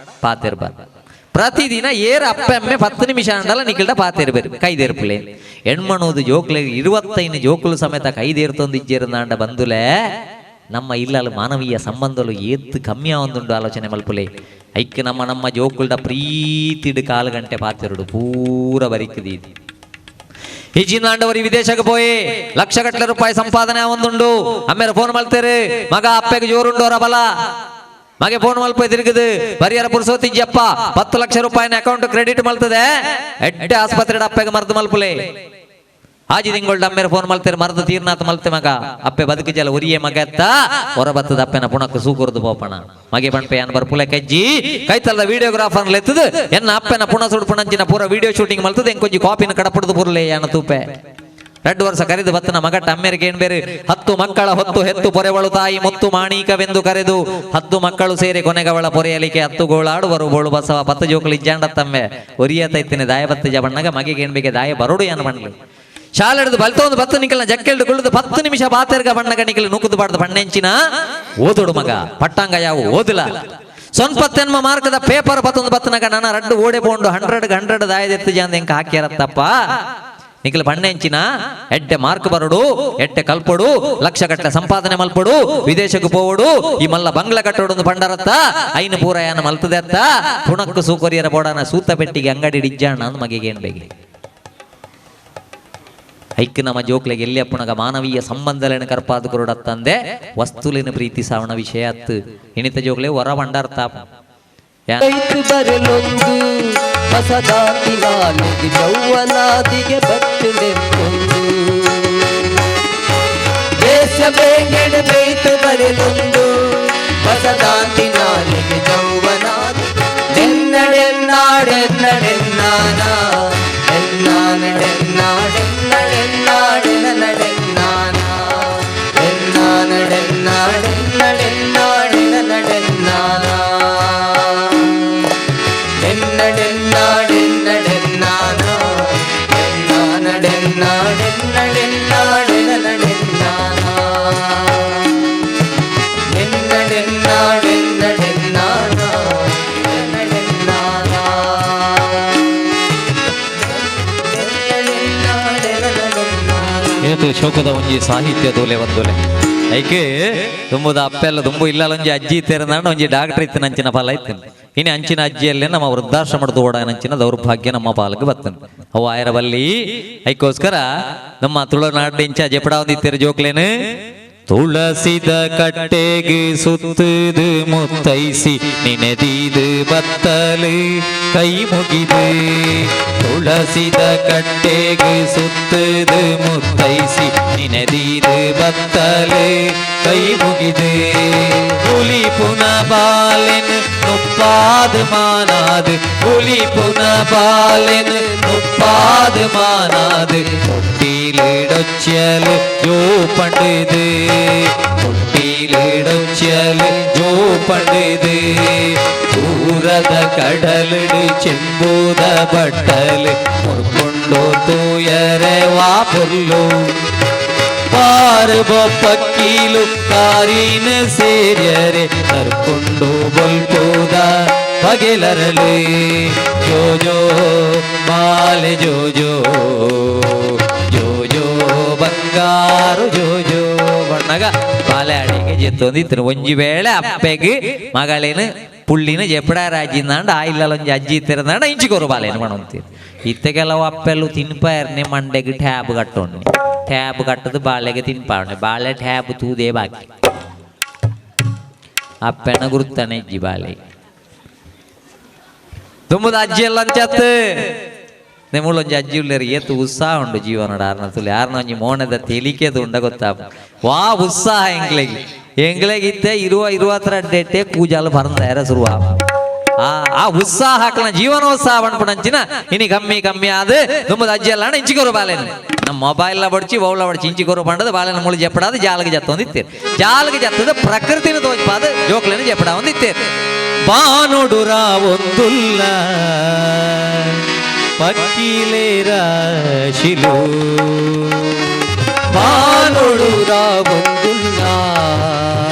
S1: ಪಾತಿರ್ಬಾರ್ದು. ಪ್ರತಿದಿನ ಏರು ಅಪ್ಪೆಮ್ಮೆ 10 ನಿಮಿಷ ಅಂಡಲ ನಿಖಲ್ದ ಪಾತಿರ್ಬೇರು ಕೈದೇರ್ಪುಲೆ ಎಣ್ಮಣೋದು ಜೋಕ್ಲೆ 25 ಜೋಕುಲು ಸಮೇತ ಕೈದೇರ್ತೊಂದು ಇಜ್ಜೇರ್ನಾಂಡ ಬಂದುಲೆ ನಮ್ಮ ಇಲ್ಲಲು ಮಾನವೀಯ ಸಂಬಂಧಲು ಏತ್ತು ಕಮ್ಮಿ ಒಂದುಂಡು ಆಲೋಚನೆ ಮಲ್ಪುಲೆ. ಐಕ್ ನಮ್ಮ ನಮ್ಮ ಜೋಕುಲ್ಡ ಪ್ರೀತಿಡು ಕಾಲು ಗಂಟೆ ಪಾತಿರುಡು ಪೂರ ಬರಿಕದೀದಿ. ಈ ಜಿನ್ನಾಂಡವರಿ ವಿದೇಶಕ್ಕೆ ಪೋಯಿ ಲಕ್ಷಗಟ್ಟಲೆ ರೂಪಾಯಿ ಸಂಪಾದನೆ ಒಂದುಂಡು. ಅಮ್ಮೇರ ಫೋನ್ ಮಲ್ತೇರು ಮಗ ಅಪ್ಪೆಗೆ ಜೋರುಂಡು ಅವರ ಬಲ ಮಗೆ ಫೋನ್ ಮಲ್ಪ ತಿರುಗುದು ಬರಿಯರ ಪುರುಸೋತಿಜ್ಜಪ್ಪ 10 ಲಕ್ಷ ರೂಪಾಯಿನ ಅಕೌಂಟ್ ಕ್ರೆಡಿಟ್ ಮಲ್ತದೆ ಎಡ್ಡೆ ಆಸ್ಪತ್ರೆ ಅಪ್ಪೆಗೆ ಮರ್ದು ಮಲ್ಪುಲೆ. ಆಜಿ ತಿಂಗಳು ಅಮ್ಮೇರ ಫೋನ್ ಮಲ್ತೇರು ಮರ್ದು ತೀರ್ನಾಥ ಮಲ್ತೆ ಮಗ ಅಪ್ಪೆ ಬದುಕು ಜಲ ಉರಿಯೇ ಮಗ ಎತ್ತ ಹೊರ ಬತ್ತದ ಅಪ್ಪೆನ ಪುಣಕ್ಕೆ ಸೂಕುರ್ದು ಪೋಪಣ ಮಗೆ ಪಣ್ಪೆ ಅನ್ ಬರ್ಪುಲೆ ಕಜ್ಜಿ ಕೈತಲ್ದ ವಿಡಿಯೋಗ್ರಾಫರ್ ಲೆತ್ತದು ಎನ್ನ ಅಪ್ಪೆನ ಪುಣ ಸುಡು ಪುಣಂಚಿನ ಪೂರ ವಿಡಿಯೋ ಶೂಟಿಂಗ್ ಮಲ್ತದೆ ಎಂಕೊಂಜಿ ಕಾಪಿನ ಕಡಪಡ್ದು ಪುರ್ಲೆ ಯಾನ ತೂಪೆ. 2 ವರ್ಷ ಕರೆದು ಬತ್ತನ ಮಗಟ್ಟ ಅಮ್ಮೇರಿಗೆ ಏನ್ ಬೇರೆ 10 ಮಕ್ಕಳ ಹೊತ್ತು ಹೆತ್ತು ಪೊರೆವಳು ತಾಯಿ ಮುತ್ತು ಮಾಣೀಕವೆಂದು ಕರೆದು 10 ಮಕ್ಕಳು ಸೇರಿ ಕೊನೆಗವಳ ಪೊರೆಯಲಿಕ್ಕೆ 10 ಗೋಳಾಡುವರು ಬೋಳು ಬಸವ 10 ಜೋಕುಲು ಇಜ್ಜಾಂಡತ್ತಮ್ಮೆ ಒರಿಯತೈತಿನಿ ದಾಯ ಬತ್ತ ಜಬಣ್ಣಗ ಮಗೆಗೆ ಏನ್ ಬೇಕೆ ದಾಯ ಬರೋಡು ಏನ್ ಬಣ್ಲಿ ಶಾಲೆಡ್ದು ಬಲ್ತೊಂದು 10 ನಿಕಲ್ನ ಜಕ್ಕೆಲ್ದು ಕುಳ್ದು 10 ನಿಮಿಷ ಬಾತೆರ್ಗ ಬಣ್ಣಗ ನಿಕಲ್ ನೂಕುದು ಬಾಡ್ದು ಬಣ್ಣೆಂಚಿನ ಓದುಡು ಮಗ ಪಟ್ಟಾಂಗ ಯಾವು ಓದಿಲ್ಲ. ಸೊನ್ಪತ್ತೆನ್ಮ ಮಾರ್ಕದ ಪೇಪರ್ ಬತ್ತೊಂದು ಬತ್ತನಗ ನನ್ನ ರಡ್ಡು ಓಡೆ ಪೋಂಡು 100 ದಾಯದೆತ್ತು ಜಾಂದ ಎಂಕ ಹಾಕ್ಯಾರತ್ತಪ್ಪ ನಿಖಲ್ ಬಣ್ಣೆಂಚಿನ ಎಡ್ಡೆ ಮಾರ್ಕ್ ಬರಡು ಎಡ್ಡೆ ಕಲ್ಪೊಡು ಲಕ್ಷಗಟ್ಟಲೆ ಸಂಪಾದನೆ ಮಲ್ಪೊಡು ವಿದೇಶಕ್ಕೆ ಪೋವಡು ಈ ಮಲ್ಲ ಬಂಗ್ಲ ಕಟ್ಟೋಡು ಪಂಡರತ್ತ ಐನು ಪೂರ ಯಾನ ಮಲ್ತದೆತ್ತ ಪುಣಕ್ಕು ಸೂಕೊರಿಯರ ಬೋಡನ ಸೂತ ಪೆಟ್ಟಿಗೆ ಅಂಗಡಿ ಡಿಜ್ಜಾಣ ಅಂದ್ ಮಗೆಗೆ ಏನ್ ಬೇಗೆ. ಐಕ್ ನಮ್ಮ ಜೋಕ್ಲೆಗೆ ಎಲ್ಲಿ ಅಪ್ಪಣಗ ಮಾನವೀಯ ಸಂಬಂಧಲೇನು ಕರ್ಪಾದ ಕುರುಡತ್ತಂದೆ ವಸ್ತುಲಿನ ಪ್ರೀತಿ ಸಾವಣ ವಿಷಯ ಅತ್ತು ಇಣಿತ ಜೋಕ್ಲೆ ಹೊರ ಬಂಡಾರ್ತಾಪ
S2: ಬರಲೊಂದು ಹೊಸದಾತಿನಾಲಿಗೆ ಯೌವನಾದಿಗೆ ಬತ್ತುಡೆಂದೊಂದು ದೇಶ ಬೇಗೆಡೆ ಬೇಯ್ತು ಬರಲೊಂದು ಹೊಸದಾತಿನಾಲಿಗೆ ಯೌವನಾದಿ ಎನ್ನಡೆನ್ನಾಡೆನ್ನಡೆನ್ನಾನ ಎನ್ನಾನಡೆನ್ನಾಡೆನ್ನಡೆನ್ನಾಡೆನ್ನಡೆನ್ನಾನ ಎನ್ನಾನಡೆನ್ನಾಡೆನ್ನಡೆನ್ನಾಡೆನ್ನಡೆನ್ನಾನ ಎನ್ನಡೆನ್ನಾಡೆನ್ನಡೆನ್ನಾನ ಎನ್ನಾನಡೆನ್ನಾಡೆನ್ನಡೆನ್ನಾಡೆನ್ನಡೆನ್ನಾನ ಎನ್ನಡೆನ್ನಾಡೆನ್ನಡೆನ್ನಾನ ಎನ್ನಡೆನ್ನಾನ
S1: ಏತು ಶೋಕದ ಒಂಜಿ ಸಾಹಿತ್ಯ ದೋಲೆ ಒಂದೋಲೆ ಐಕೆ ತುಂಬುದ ಅಪ್ಪೆಲ್ಲ ತುಂಬು ಇಲ್ಲ ಒಂಜಿ ಅಜ್ಜಿ ಇತ್ತೇರಂದಾಂಡ ಒಂಜಿ ಡಾಕ್ಟರ್ ಇತ್ತು ನಂಚಿನ ಫಲ ಇತ್ತು. ಇನ್ನು ಅಂಚಿನ ಅಜ್ಜಿಯಲ್ಲೇ ನಮ್ಮ ವೃದ್ಧಾಶ್ರಮದ ಓಡಾನಂಚಿನ ದೌರ್ಭಾಗ್ಯ ನಮ್ಮ ಪಾಲಕ್ಕೆ ಬತ್ತನು ಅವು ಆಯರ ಬಲ್ಲಿ. ಐಕೋಸ್ಕರ ನಮ್ಮ ತುಳುನಾಡಿಂಚ ಜಪಡ ಒಂದಿತ್ತೇರು ಜೋಕ್ಲೇನು ತುಳಸಿದ ಕಟ್ಟೆಗೆ ಸುತ್ತದು ಮುತ್ತೈಸಿ ನಿನೆದೀದು ಬತ್ತಲು ಕೈ ಮುಗಿದು ತುಳಸಿದ ಕಟ್ಟೆಗೆ ಸುತ್ತದು ಮುತ್ತೈಸಿ ನಿನೆದೀದು ಬತ್ತಲು ಕೈ ಮುಗಿದು ಹುಲಿ ಪುನ ಬಾಲೆನ್ ಮುಪ್ಪಾದ ಮಾನಾದು ಹುಲಿ ಪುನ ಬಾಲೆನ್ ಮುಪ್ಪಾದ ಮಾನಾದು தொட்டிலிடொச்சல் ஜோ பண்டுது தொட்டிலிடொச்சல் ஜோ பண்டுது தூரத கடலிடு செம்பூத பட்டல் முற்கொண்டோ தூயரே வா பொல்லு ಪಾರು ಬೊಪ್ಪಕ್ಕೀಲು ಕಾರಿನ ಸೇರ್ಯರೆ ಕರ್ಕೊಂಡು ಬೊಲ್ಪೋದ ಬಗೆಲರಲು ಜೋ ಜೋ ಬಾಲೆ ಜೋ ಜೋ ಜೋ ಜೋ ಬಂಗಾರು ಜೋ ಜೋ ಬಣ್ಣಗ ಬಾಲೆ ಅಡಿಗೆ ಜೆತ್ತೊಂದಿತ್ತು. ಒಂಜಿ ವೇಳೆ ಅಪ್ಪೆಗೆ ಮಗಳೇನು ಪುಳ್ಳಿನ ಜೆಪಡ ರಾಜಿಂದಾಂಡ ಆ ಇಲ್ಲಲ್ಲ ಒಂಜಿ ಅಜ್ಜಿ ಇತ್ತಿರಂದಾಂಡ ಇಂಚಿಕೋರು ಬಾಲೇನು ಮಣಂತೀರಿ. ಇತ್ತ ಕೆಲವು ಅಪ್ಪೆಲ್ಲು ತಿನ್ಪಾರ್ನೆ ಮಂಡೆಗೆ ಟ್ಯಾಬ್ ಕಟ್ಟೋಣಿ ಟ್ಯಾಬ್ ಕಟ್ಟದು ಬಾಳೆಗೆ ತಿನ್ಪಾವಣೆ ಬಾಳೆ ಟ್ಯಾಬ್ ತೂದೇ ಬಾಕಿ ಅಪ್ಪೆನ ಗುರುತಾನೆ ಇಜ್ಜಿ ಬಾಳೆ ತುಂಬದ ಅಜ್ಜಿ ಎಲ್ಲ ಅಂಚತ್ತು ನಿಮ್ಮಳೊಂಜಿ ಅಜ್ಜಿ ಉಳ್ಳೇರು ಏತು ಉತ್ಸಾಹ ಉಂಡು ಜೀವನಡ ಆರ್ನ ತುಲಿ ಆರ್ನ ಒಂಜಿ ಮೋಣದ ತೆಲಿಕೆದು ಉಂಡ ಗೊತ್ತಾ ವಾ ಉತ್ಸಾಹ ಎಂಗ್ಲೆಗೆ ಎಂಗ್ಲೆಗೆ ಇತ್ತೆ ಇರುವ ಇರುವತ್ರ ಅಡ್ಡೆಟ್ಟೆ ಕೂಜಾಲು ಪರಂದಾರ ಶುರುವ ಆ ಆ ಉತ್ಸಾಹ ಹಾಕಲ ಜೀವನೋತ್ಸಾಹ ಪಣ್ಪುಣಂಚಿನ ಇನಿ ಕಮ್ಮಿ ಕಮ್ಮಿ ಆದ ತುಂಬದ ಅಜ್ಜಿ ಎಲ್ಲ ಇಂಚಿಕೊರು ಬಾಲೇನು ನಮ್ಮ ಮೊಬೈಲ್ ಬಡ್ಚಿ ಬೌಲ ಬಡ್ಚಿ ಇಂಚಿಕೊರು ಪಂಡದ ಬಾಲೆನ ಮುಳು ಜಪ್ಪಡಾದ ಜಾಲಗೆ ಜತ್ತ ಒಂದಿತ್ತೇರು ಜಾಲಗೆ ಜತ್ತದ ಪ್ರಕೃತಿನ ತೋಜ್ಪಾದ ಜೋಕ್ಲೇನು ಜಪ್ಪಡ ಒಂದಿತ್ತೇರು. ಬಾನೊಡುರ ಒಂದುಲ್ಲ ಪಕ್ಕಿಲೆ ರಾಶಿಲು
S2: ಬಾನೊಡುರ ಒಂದುಲ್ಲ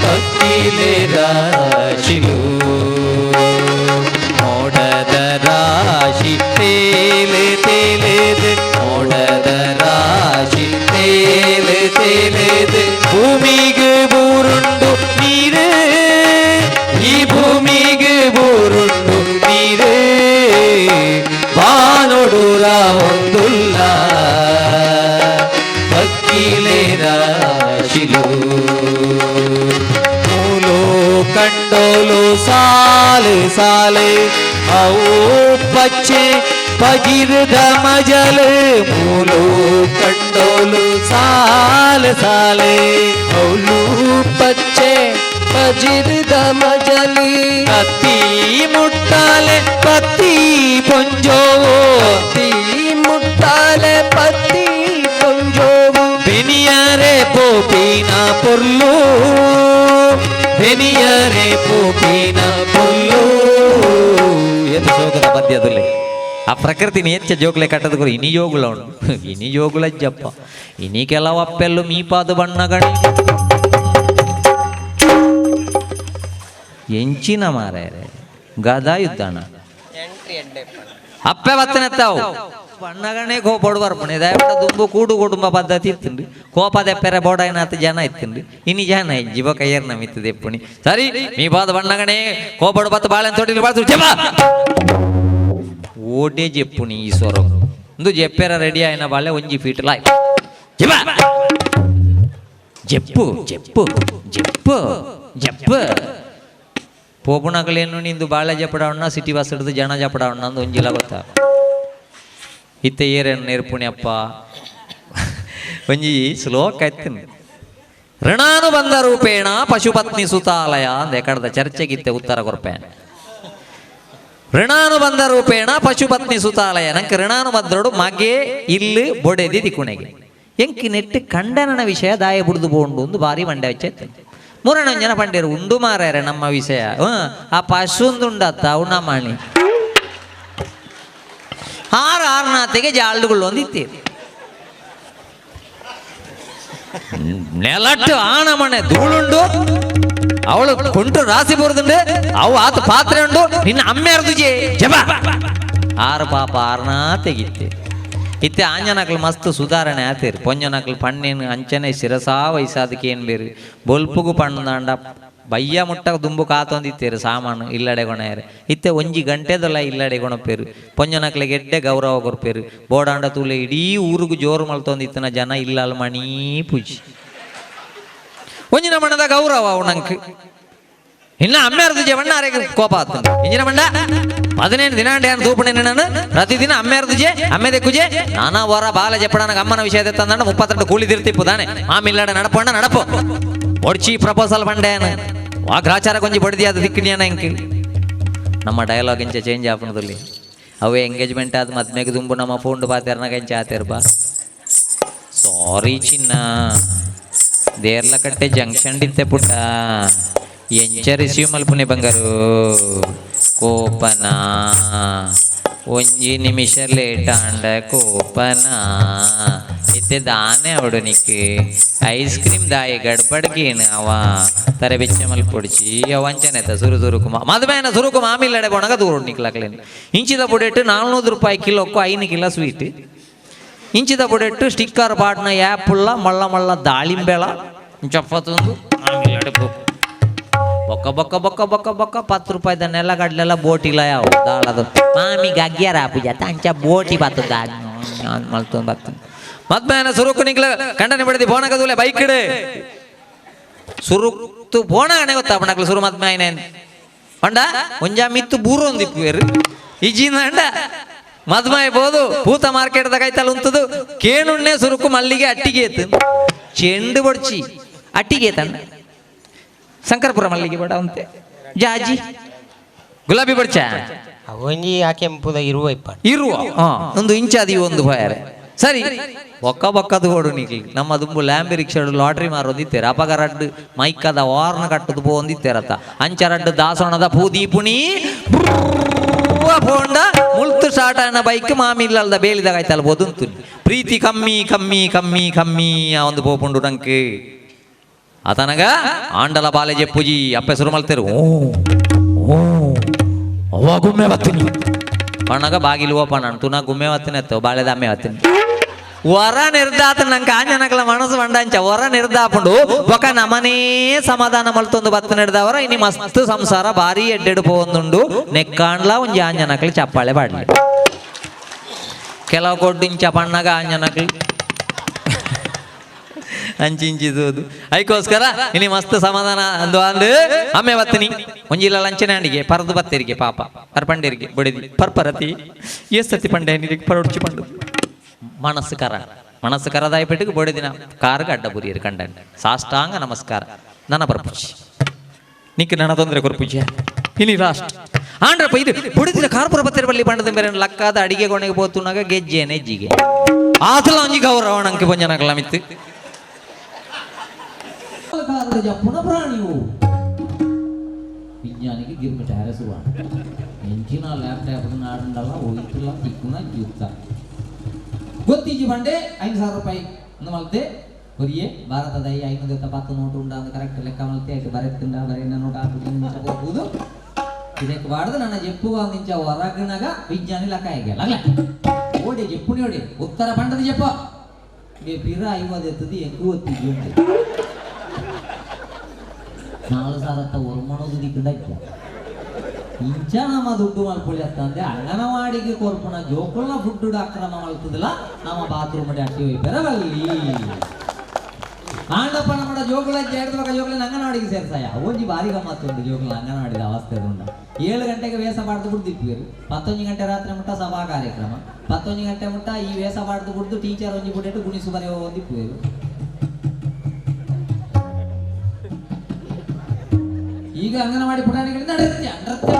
S2: ಪಕ್ಕಿಲೆ ರಾಶಿಲು
S1: ಮೋಡದ ರಾಶಿ ತೇಲೆ ತೇಲೆದು ಮೋಡದ ರಾಶಿ ತೇಲೆ ತೇಲೆದು ಭೂಮಿಗೆ ಬೂರುಂಡು ನೀರೇ ಈ ಭೂಮಿಗೆ ಬೂರುಂಡು ನೀರೇ ಬಾನೊಡುರ ಒಂದುಲ್ಲ ಪಕ್ಕಿಲೆ ರಾಶಿಲು ಮೂಲು ಕಂಡೋಲು ಸಾಲು ಸಾಲು ಅವು ಪಚ್ಚೆ ಪಜಿರದ ಮಜಲು ಮೂಲು ಕಂಡೋಲು ಸಾಲು ಸಾಲು
S2: ಅವಳು ಪಚ್ಚೆ ಪಜಿರದ ಮಜಲಿ
S1: ಕತ್ತಿ ಮುಟ್ಟಾಲೆ ಪತ್ತಿ ಪೊಂಜೋವು
S2: ಪತ್ತಿ ಮುಟ್ಟಾಲೆ ಪತ್ತಿ ಪೊಂಜೋವು
S1: ಬೆನಿಯರೆ ಪೋಪಿನ ಪೊರ್ಲು ಬೆನಿಯರೆ ಪೋಪಿನ ಪೊರ್ಲು ಎಂದು ಶೋಕದ ಪದ್ಯದಲ್ಲಿ ಆ ಪ್ರಕೃತಿನ ಹೆಚ್ಚ ಜೋಕ್ಲೆ ಕಟ್ಟದ ಗುರು ಇನಿ ಜೋಗುಲ ಉಂಟು ಇನಿ ಜೋಗುಲಜ್ಜಪ್ಪ ಇನಿ ಕೆಲವು ಅಪ್ಪೆಲ್ಲು ಮೀಪಾದ ಬಣ್ಣಗಣಿ ಎಂಚಿನ ಮಾರಾಯರೆ ಗದಾ ಯುದ್ಧಣ ಅಪ್ಪೆ ಬತ್ತನೆತ್ತಾವು ಬಣ್ಣಗಣೆ ಕೋಪಡು ಬರ್ಪಣೆ ದಯವಿಟ್ಟು ದುಂಬು ಕೂಡು ಕುಟುಂಬ ಪದ್ಧತಿ ಇತ್ತುಂಡು ಕೋಪ ದೆಪ್ಪೆರೆ ಬೋಡಾಯಿನಾತ ಜನ ಇತ್ತುಂಡು ಇನಿ ಜನ ಇಜ್ಜಿ ಬೊಕ ಏರ್ನ ಮಿತ್ತು ದೆಪ್ಪುಣಿ ಸರಿ ಮೀ ಬಾದ ಬಣ್ಣಗಣೆ ಕೋಪಡು ಬತ್ತ ಬಾಳೆನ್ ತೊಟ್ಟಿಲು ಬಾತು ಜಪ ಓಟೇ ಜೆಪ್ಪುಣಿ ಈ ಸೊರ ಇಂದು ಜೆಪ್ಪೆರ ರೆಡಿ ಆಯ್ನ ಬಾಳೆ ಒಂಜಿ ಫೀಟ್ ಲಾಯ್ ಜಪ ಜೆಪ್ಪು ಜೆಪ್ಪು ಜೆಪ್ಪು ಜೆಪ್ಪು ಪೋಪುನಕಲೇನು ನಿಂದು ಬಾಳೆ ಜಪಡವಣ್ಣ ಸಿಟಿ ಬಸ್ ಹಿಡಿದು ಜನ ಜಪಡವಣ್ಣ ಅಂದು ಒಂಜಿಲ ಗೊತ್ತಾ ಇತ್ತೆ ಏರೇನು ನೇರ್ಪುಣಿ ಅಪ್ಪ ಒಂಜಿ ಶ್ಲೋಕ ಎತ್ತಿನ ಋಣಾನುಬಂಧ ರೂಪೇಣ ಪಶುಪತ್ನಿ ಸುತಾಲಯ ಅಂದೆ ಕಡದ ಚರ್ಚೆಗಿತ್ತೆ ಉತ್ತರ ಕೊರ್ಪೆ. ಋಣಾನುಬಂಧ ರೂಪೇಣ ಪಶುಪತ್ನಿ ಸುತಾಲಯ ನಂಗೆ ಋಣಾನುಬಂಧರೋಡು ಮಗೆ ಇಲ್ಲು ಬೊಡೆದಿ ದಿಕ್ಕುಣೆಗೆ ಎಂಕಿ ನೆಟ್ಟು ಕಂಡನನ ವಿಷಯ ದಾಯ ಬುಡ್ದು ಬೋಂಡು ಒಂದು ಬಾರಿ ಮಂಡೆ ಹಚ್ಚೈತೆ. ಮೂರಣ ಜನ ಪಂಡೇರು ಉಂಡು ಮಾರಾರೆ ನಮ್ಮ ವಿಷಯ. ಆ ಪಶುಂದುಂಡತ್ತ ಅವು ನಮ್ಮಣಿ ಆರು ಆರ್ನಾತಿಗೆ ಜಾಲ್ಡುಗಳು ಒಂದಿತ್ತೀರಿ ನೆಲಟ್ಟು ಆಣ ಮನೆ ಧೂಳುಂಡು ಅವಳು ಕುಂಟು ರಾಸಿ ಬರುದುಂಡು ಅವು ಆತ ಪಾತ್ರೆ ಉಂಡು ನಿನ್ನ ಅಮ್ಮೆ ಅರ್ದುಜೆ ಜಬ ಆರು ಪಾಪ ಆರ್ನಾ ತೆಗಿತ್ತೆ ಇತ್ತೆ ಆಂಜನಕ್ಲು ಮಸ್ತ್ ಸುಧಾರಣೆ ಆತೀರಿ ಪೊಂಜನಕ್ಲು ಪಣ್ಣೇನು ಅಂಚನೆ ಶಿರಸಾ ವಯಸ್ಸಾದಕ್ಕೆ ಏನು ಬೇರೆ ಬೊಲ್ಪುಗು ಪಣ್ಣದಾಂಡ ಬಯ್ಯ ಮುಟ್ಟ ದುಂಬು ಕಾತೊಂದಿತ್ತೇರು ಸಾಮಾನು ಇಲ್ಲಡೆ ಕೊಣೆಯರು ಇತ್ತೆ ಒಂಜಿ ಗಂಟೆದಲ್ಲ ಇಲ್ಲಡೆ ಕೊಣಪೇರು ಪೊಂಜನಕ್ಲಿಗೆ ಎಡ್ಡೆ ಗೌರವ ಕೊರ್ಪೇರು ಬೋಡಾಂಡ ತೂಲೆ ಇಡೀ ಊರುಗು ಜೋರು ಮಲ್ತೊಂದಿತ್ತನ ಜನ ಇಲ್ಲಲ್ ಮಣೀ ಪೂಜಿ ಒಂಜಿನ ಮಣದ ಗೌರವ ಅವು ನಂಗೆ ಇನ್ನ ಅಮ್ಮೆರ್ದು ಜವಣ್ಣ ಅರೆಗೆ ಕೋಪ ಆತು ಇಂಜಿನ ಮಂಡ 15 ದಿನ ಏನು ತೂಪಣೆ ನಾನು ಪ್ರತಿದಿನ ಅಮ್ಮೆರ್ದು ಜೆ ಅಮ್ಮೆ ದೆಕ್ಕುಜೆ ನಾನಾ ವರ ಬಾಲ ಜಪ್ಪಡನಗ ಅಮ್ಮನ ವಿಷಯ ತಂದಂಡ 32 ಕೂಲಿ ತಿರ್ತಿಪ್ಪು ತಾನೆ ಮಾಮಿಲ್ಲಡ ನಡಪಣ್ಣ ನಡಪು ಒಡ್ಚಿ ಪ್ರಪೋಸಲ್ ಬಂಡೇನು ಆ ಗ್ರಾಚಾರ ಕೊಂಚ ಬಡ್ದಿ ಅದು ದಿಕ್ಕಿನಿಯನ ಇಂಕಿ ನಮ್ಮ ಡೈಲಾಗ್ ಇಂಚ ಚೇಂಜ್ ಆಪಣದಲ್ಲಿ ಅವೇ ಎಂಗೇಜ್ಮೆಂಟ್ ಆದ ಮದ್ಮೆಗೆ ದುಂಬು ನಮ್ಮ ಫೋನ್ ಬಾತೇರ್ನಾಗ ಇಂಚ ಆತೇರ್ ಬಾ ಸಾರಿ ಚಿನ್ನ ದೇರ್ಲಕಟ್ಟೆ ಜಂಕ್ಷನ್ ಡಿತ್ತೆ ಪುಟ್ಟ ಎಂಚ ರಿಸೀವ್ ಮಲ್ಪುನೆ ಬಂಗಾರು ಕೋಪನ ಒಂಜಿ ನಿಮಿಷ ಲೇಟ್ ಆಂಡ ಕೋಪನ ಇತ್ತೆ ದಾನೆ ಅವಡು ನಿಕ್ ಐಸ್ ಕ್ರೀಮ್ ದಾಯಿ ಗಡ್ಬಡ್ಗೇನು ಅವ ತರೆ ಬೆಚ್ಚ ಮಲ್ಪೊಡಿಚಿ ಅವ ಅಂಚನೆತ ಸುರು ಸುರುಕು ಮದುವೆನ ಸುರುಕು ಮಾಮಿಲ್ಲಡೆ ಬೋಣಗ ದೂರ ನಿಕ್ಲಾಕ್ಲೇನು ಇಂಚಿದ ಪುಡೆಟ್ಟು 400 ರೂಪಾಯಿ ಕಿಲೋಕ್ಕೂ 5 ಕಿಲೋ ಸ್ವೀಟ್ ಇಂಚಿದ ಪುಡೆಟ್ಟು ಸ್ಟಿಕ್ಕರ್ ಪಾಟ್ನ ಆ್ಯಪುಲ್ಲ ಮಳ್ಳ ಮಳ್ಳ ದಾಳಿಂಬೆಳ ಚಪ್ಪತ್ತೊಂದು ಮಾಮಿಲ್ಲಡೆ ಬೊಕ್ಕ ಬೊಕ್ಕ ಬೊಕ್ಕ ಬೊಕ್ಕ ಬೊಕ್ಕ 10 ರೂಪಾಯಿದ ನೆಲಗಡ್ಲೆಲ್ಲ ಬೋಟಿಲ್ಲ ಯಾವ ದಾಳದ ಮಾಮಿ ಗಗ್ಗ್ಯಾರ ಪೂಜಾ ಅಂಚ ಬೋಟಿ ಬತ್ತದ ಮಲ್ತೊಂದು ಬತ್ತ ಮದ್ಮೇನ ಸುರುಕು ನಿಕ್ಲ ಕಂಡನೆ ಬಿಡದಿ ಬೋಣಗದೂಲೆ ಬೈಕ್ ಇಡು ಸುರುಕ್ತು ಬೋಣಗನೆ ಗೊತ್ತಾ ಪಣಕ್ಲು ಸುರು ಮದ್ಮೆ ಆಯ್ನೇನ್ ಪಂಡ ಒಂಜಾ ಮಿತ್ತು ಬೂರು ಒಂದಿಪ್ಪುವೇರು ಇಜಿನ ಅಂಡ ಮದ್ಮಾಯ್ ಬೋದು ಪೂತ ಮಾರ್ಕೆಟ್ ಕೈತಲ್ ಉಂತದು ಕೇನುಣ್ಣೆ ಸುರುಕು ಮಲ್ಲಿಗೆ ಅಟ್ಟಿಗೆ ಏತು ಚೆಂಡು ಬಡ್ಚಿ ಅಟ್ಟಿಗೆ ತಂಡ ಶಂಕರಪುರ ಮಲ್ಲಿಗೆ ಬೇಡ ಅಂತೆ ಜಾಜಿ ಗುಲಾಬಿ ಬಡ್ಚ
S2: ಒಂಜಿ ಆ ಕೆಂಪುದ ಇರುವ ಇಪ್ಪ
S1: ಇರುವ ಒಂದು ಇಂಚಾದಿ ಒಂದು ಬಾಯಾರೆ ಸರಿ ಬೊಕ್ಕ ಬೊಕ್ಕದು ಓಡು ನಿಕ್ಲಿ ನಮ್ಮ ದುಂಬು ಲ್ಯಾಂಬಿ ರಿಕ್ಷಾಡು ಲಾಟ್ರಿ ಮಾರೋದಿತ್ತೇರ ಅಪಗ ರಡ್ಡು ಮೈಕದ ವಾರ್ನ ಕಟ್ಟದು ಪೋಂದಿತ್ತೇರತ್ತ ಅಂಚ ರಡ್ಡು ದಾಸೋಣದ ಪೂ ದೀಪುಣಿ ಪೋಂಡ ಮುಲ್ತು ಶಾಟನ ಬೈಕ್ ಮಾಮಿಲ್ಲಲ್ದ ಬೇಲಿದಾಗ ಆಯ್ತಲ್ಲ ಬೋದುಂತು ಪ್ರೀತಿ ಕಮ್ಮಿ ಕಮ್ಮಿ ಕಮ್ಮಿ ಕಮ್ಮಿ ಆ ಒಂದು ಪೋಪುಂಡು ನಂಗೆ ಆತನಗ ಆಂಡಲ ಬಾಲೆ ಜೆಪ್ಪುಜಿ ಅಪ್ಪೆ ಸುರು ಮಲ್ತೇರು ಓ ಓ ಅವ್ವ ಗುಮ್ಮೆ ಬತ್ತೀನಿ ಪಣ್ಣಗ ಬಾಗಿಲು ಓಪನ್ ಅಂಟು ನಾ ಗುಮ್ಮೆ ಬತ್ತಿನ ಎತ್ತೋ ಬಾಳೆದ ಅಮ್ಮೆ ಬತ್ತೀನಿ ವರ ನಿರ್ದಾತ ನಂಗೆ ಆಂಜನಕಲ ಮನಸ್ಸು ಬಂಡಂಚ ವರ ನಿರ್ದಾಪುಂಡು ఒక ನಮನೇ ಸಮಾಧಾನ ಮಲ್ತೊಂದು ಬತ್ತ ನಡೆದವರ ಇನಿ ಮಸ್ತ್ ಸಂಸಾರ ಭಾರಿ ಎಡ್ಡೆಡು ಪೋವೊಂದುಂಡು ನೆಕ್ಕಾಂಡ್ಲ ಒಂಜಿ ಆಂಜನಕಲಿ ಚಪ್ಪಾಳೆ ಬಾಡ್ಲಿ ಕೆಲವು ಕೊಡ್ಡಿಂಚ ಪಣ್ಣಗ ಆಂಜನಕಲಿ ಅಂಚಿಂಚಿದು ಐಕೋಸ್ಕರ ಇನಿ ಮಸ್ತ್ ಸಮಾಧಾನ ಅಂದು ಅಂದು ಅಮ್ಮೆ ಬತ್ತಿನಿ ಒಂಜಿಲ್ಲ ಲಂಚನೆ ಅಂಡಿಗೆ ಪರದು ಬತ್ತೇರಿಗೆ ಪಾಪ ಪರ್ಪಂಡೇರಿಗೆ ಬಡಿದಿ ಪರ್ಪರತಿ ಎಸ್ ಸತಿ ಪಂಡೆ ನೀರಿಗೆ ಪರೊಡ್ಚಿ ಪಂಡು ಮನಸ್ಸು ಕರ ಮನಸ್ಸು ಕರದಾಯಪೆಟ್ಟಿಗೆ ಬಡಿದಿನ ಕಾರ್ಗೆ ಅಡ್ಡ ಬುರಿಯರು ಕಂಡಂಡ ಸಾಷ್ಟಾಂಗ ನಮಸ್ಕಾರ ನನ್ನ ಪರ್ಪುಜಿ ನಿಕ್ ನನ್ನ ತೊಂದರೆ ಕೊರ್ಪುಜಿ ಇನಿ ಲಾಸ್ಟ್ ಆಂಡ್ರಪ್ಪ ಇದು ಬುಡಿದಿನ ಕಾರ್ಪುರ ಬತ್ತೆರ ಬಲ್ಲಿ ಪಂಡದ ಬೇರೆ ಲಕ್ಕಾದ ಅಡಿಗೆ ಕೊನೆಗೆ ಪೋತುನಾಗ ಗೆಜ್ಜೆ ನೆಜ್ಜಿಗೆ ಆತಲ ಒಂಜಿ ಗೌರವ ನಂಗೆ ಪಂಜನಕಲ ಮಿತ್ತು ಜಪ್ಪುನ ಪ್ರಾಣಿಯು ವಿಜ್ಞಾನಿಗೆ ಗಿರ್ಮಿಟ ಹರಸುವ ಎಂಚಿನ ಲ್ಯಾಪ್ಟಾಪ್ ನಾಡಂಡಲ್ಲ ಹೋಯ್ತಿಲ್ಲ ತಿಕ್ಕುನ ಗಿತ್ತ ಗೊತ್ತಿಜ್ಜಿ ಬಂಡೆ 5,000 ರೂಪಾಯಿ ಅಂದ ಮಲ್ತೆ ಕೊರಿಯೆ ಭಾರತದ ಈ 510 ನೋಟು ಉಂಡ ಅಂದ್ ಕರೆಕ್ಟ್ ಲೆಕ್ಕ ಮಲ್ತೆ ಆಯ್ತು ಬರೆತ್ತುಂಡ ಬರೆನ ನೋಟ್ ಹಾಕುದು ಇದಕ್ಕೆ ಬಾರ್ದು ನನ್ನ ಜೆಪ್ಪುಗ ಒಂದಿಂಚ ಹೊರಗಿನಾಗ ವಿಜ್ಞಾನಿ ಲೆಕ್ಕ ಆಗಿಲ್ಲ ಅಲ್ಲ ಓಡಿ ಜೆಪ್ಪುನಿ ಓಡಿ ಉತ್ತರ ಪಂಡದ ಜೆಪ್ಪ ಪಿರ 50 ಎತ್ತದು ಎಂಕು ಒತ್ತಿಜ್ಜಿ ಉಂಟು 4,000 ಒರ್ಮಣೋದು ದಿಕ್ಕಂಡ ಇಂಚ ನಮ್ಮ ದುಡ್ಡು ಮಲ್ಪೊಳಿ ಅಂತಂದೆ ಅಂಗನವಾಡಿಗೆ ಕೊರ್ಪುಣ ಜೋಕುಲ್ನ ಫುಡ್ ಅಕ್ರಮ ಮಲ್ತದಿಲ್ಲ ನಮ್ಮ ಬಾತ್ರೂಮ್ ಅಟ್ಟಿ ಹೋಯ್ಪೆರವಲ್ಲಿ ಆಂಡಪ್ಪ ನಮ್ಮ ಜೋಕುಲ ಜೇಡ್ದ ಜೋಕುಲಿನ ಅಂಗನವಾಡಿಗೆ ಸೇರ್ಸಾಯ ಒಂಜಿ ಬಾರಿ ಗಮ್ಮತ್ತುಂಡು ಜೋಕುಲ ಅಂಗನವಾಡಿದ ಅವಸ್ಥೆ ಉಂಡ 7 ಗಂಟೆಗೆ ವೇಸ ಮಾಡ್ದು ಬಿಡ್ದಿಪ್ಪಿರು 11 ಗಂಟೆ ರಾತ್ರಿ ಮುಟ್ಟ ಸಭಾ ಕಾರ್ಯಕ್ರಮ 11 ಗಂಟೆ ಮುಟ್ಟ ಈ ವೇಸ ಮಾಡ್ದು ಬಿಡ್ದು ಟೀಚರ್ ಒಂಜಿ ಬಿಟ್ಟಿಟ್ಟು ಗುಣಿಸು ಬರೆಯೋ ಒಂದಿಪ್ಪಿರು ಈಗ ಅಂಗನವಾಡಿ ಪುಟಾಣಿಗಳಿಂದ ನೃತ್ಯ ನೃತ್ಯ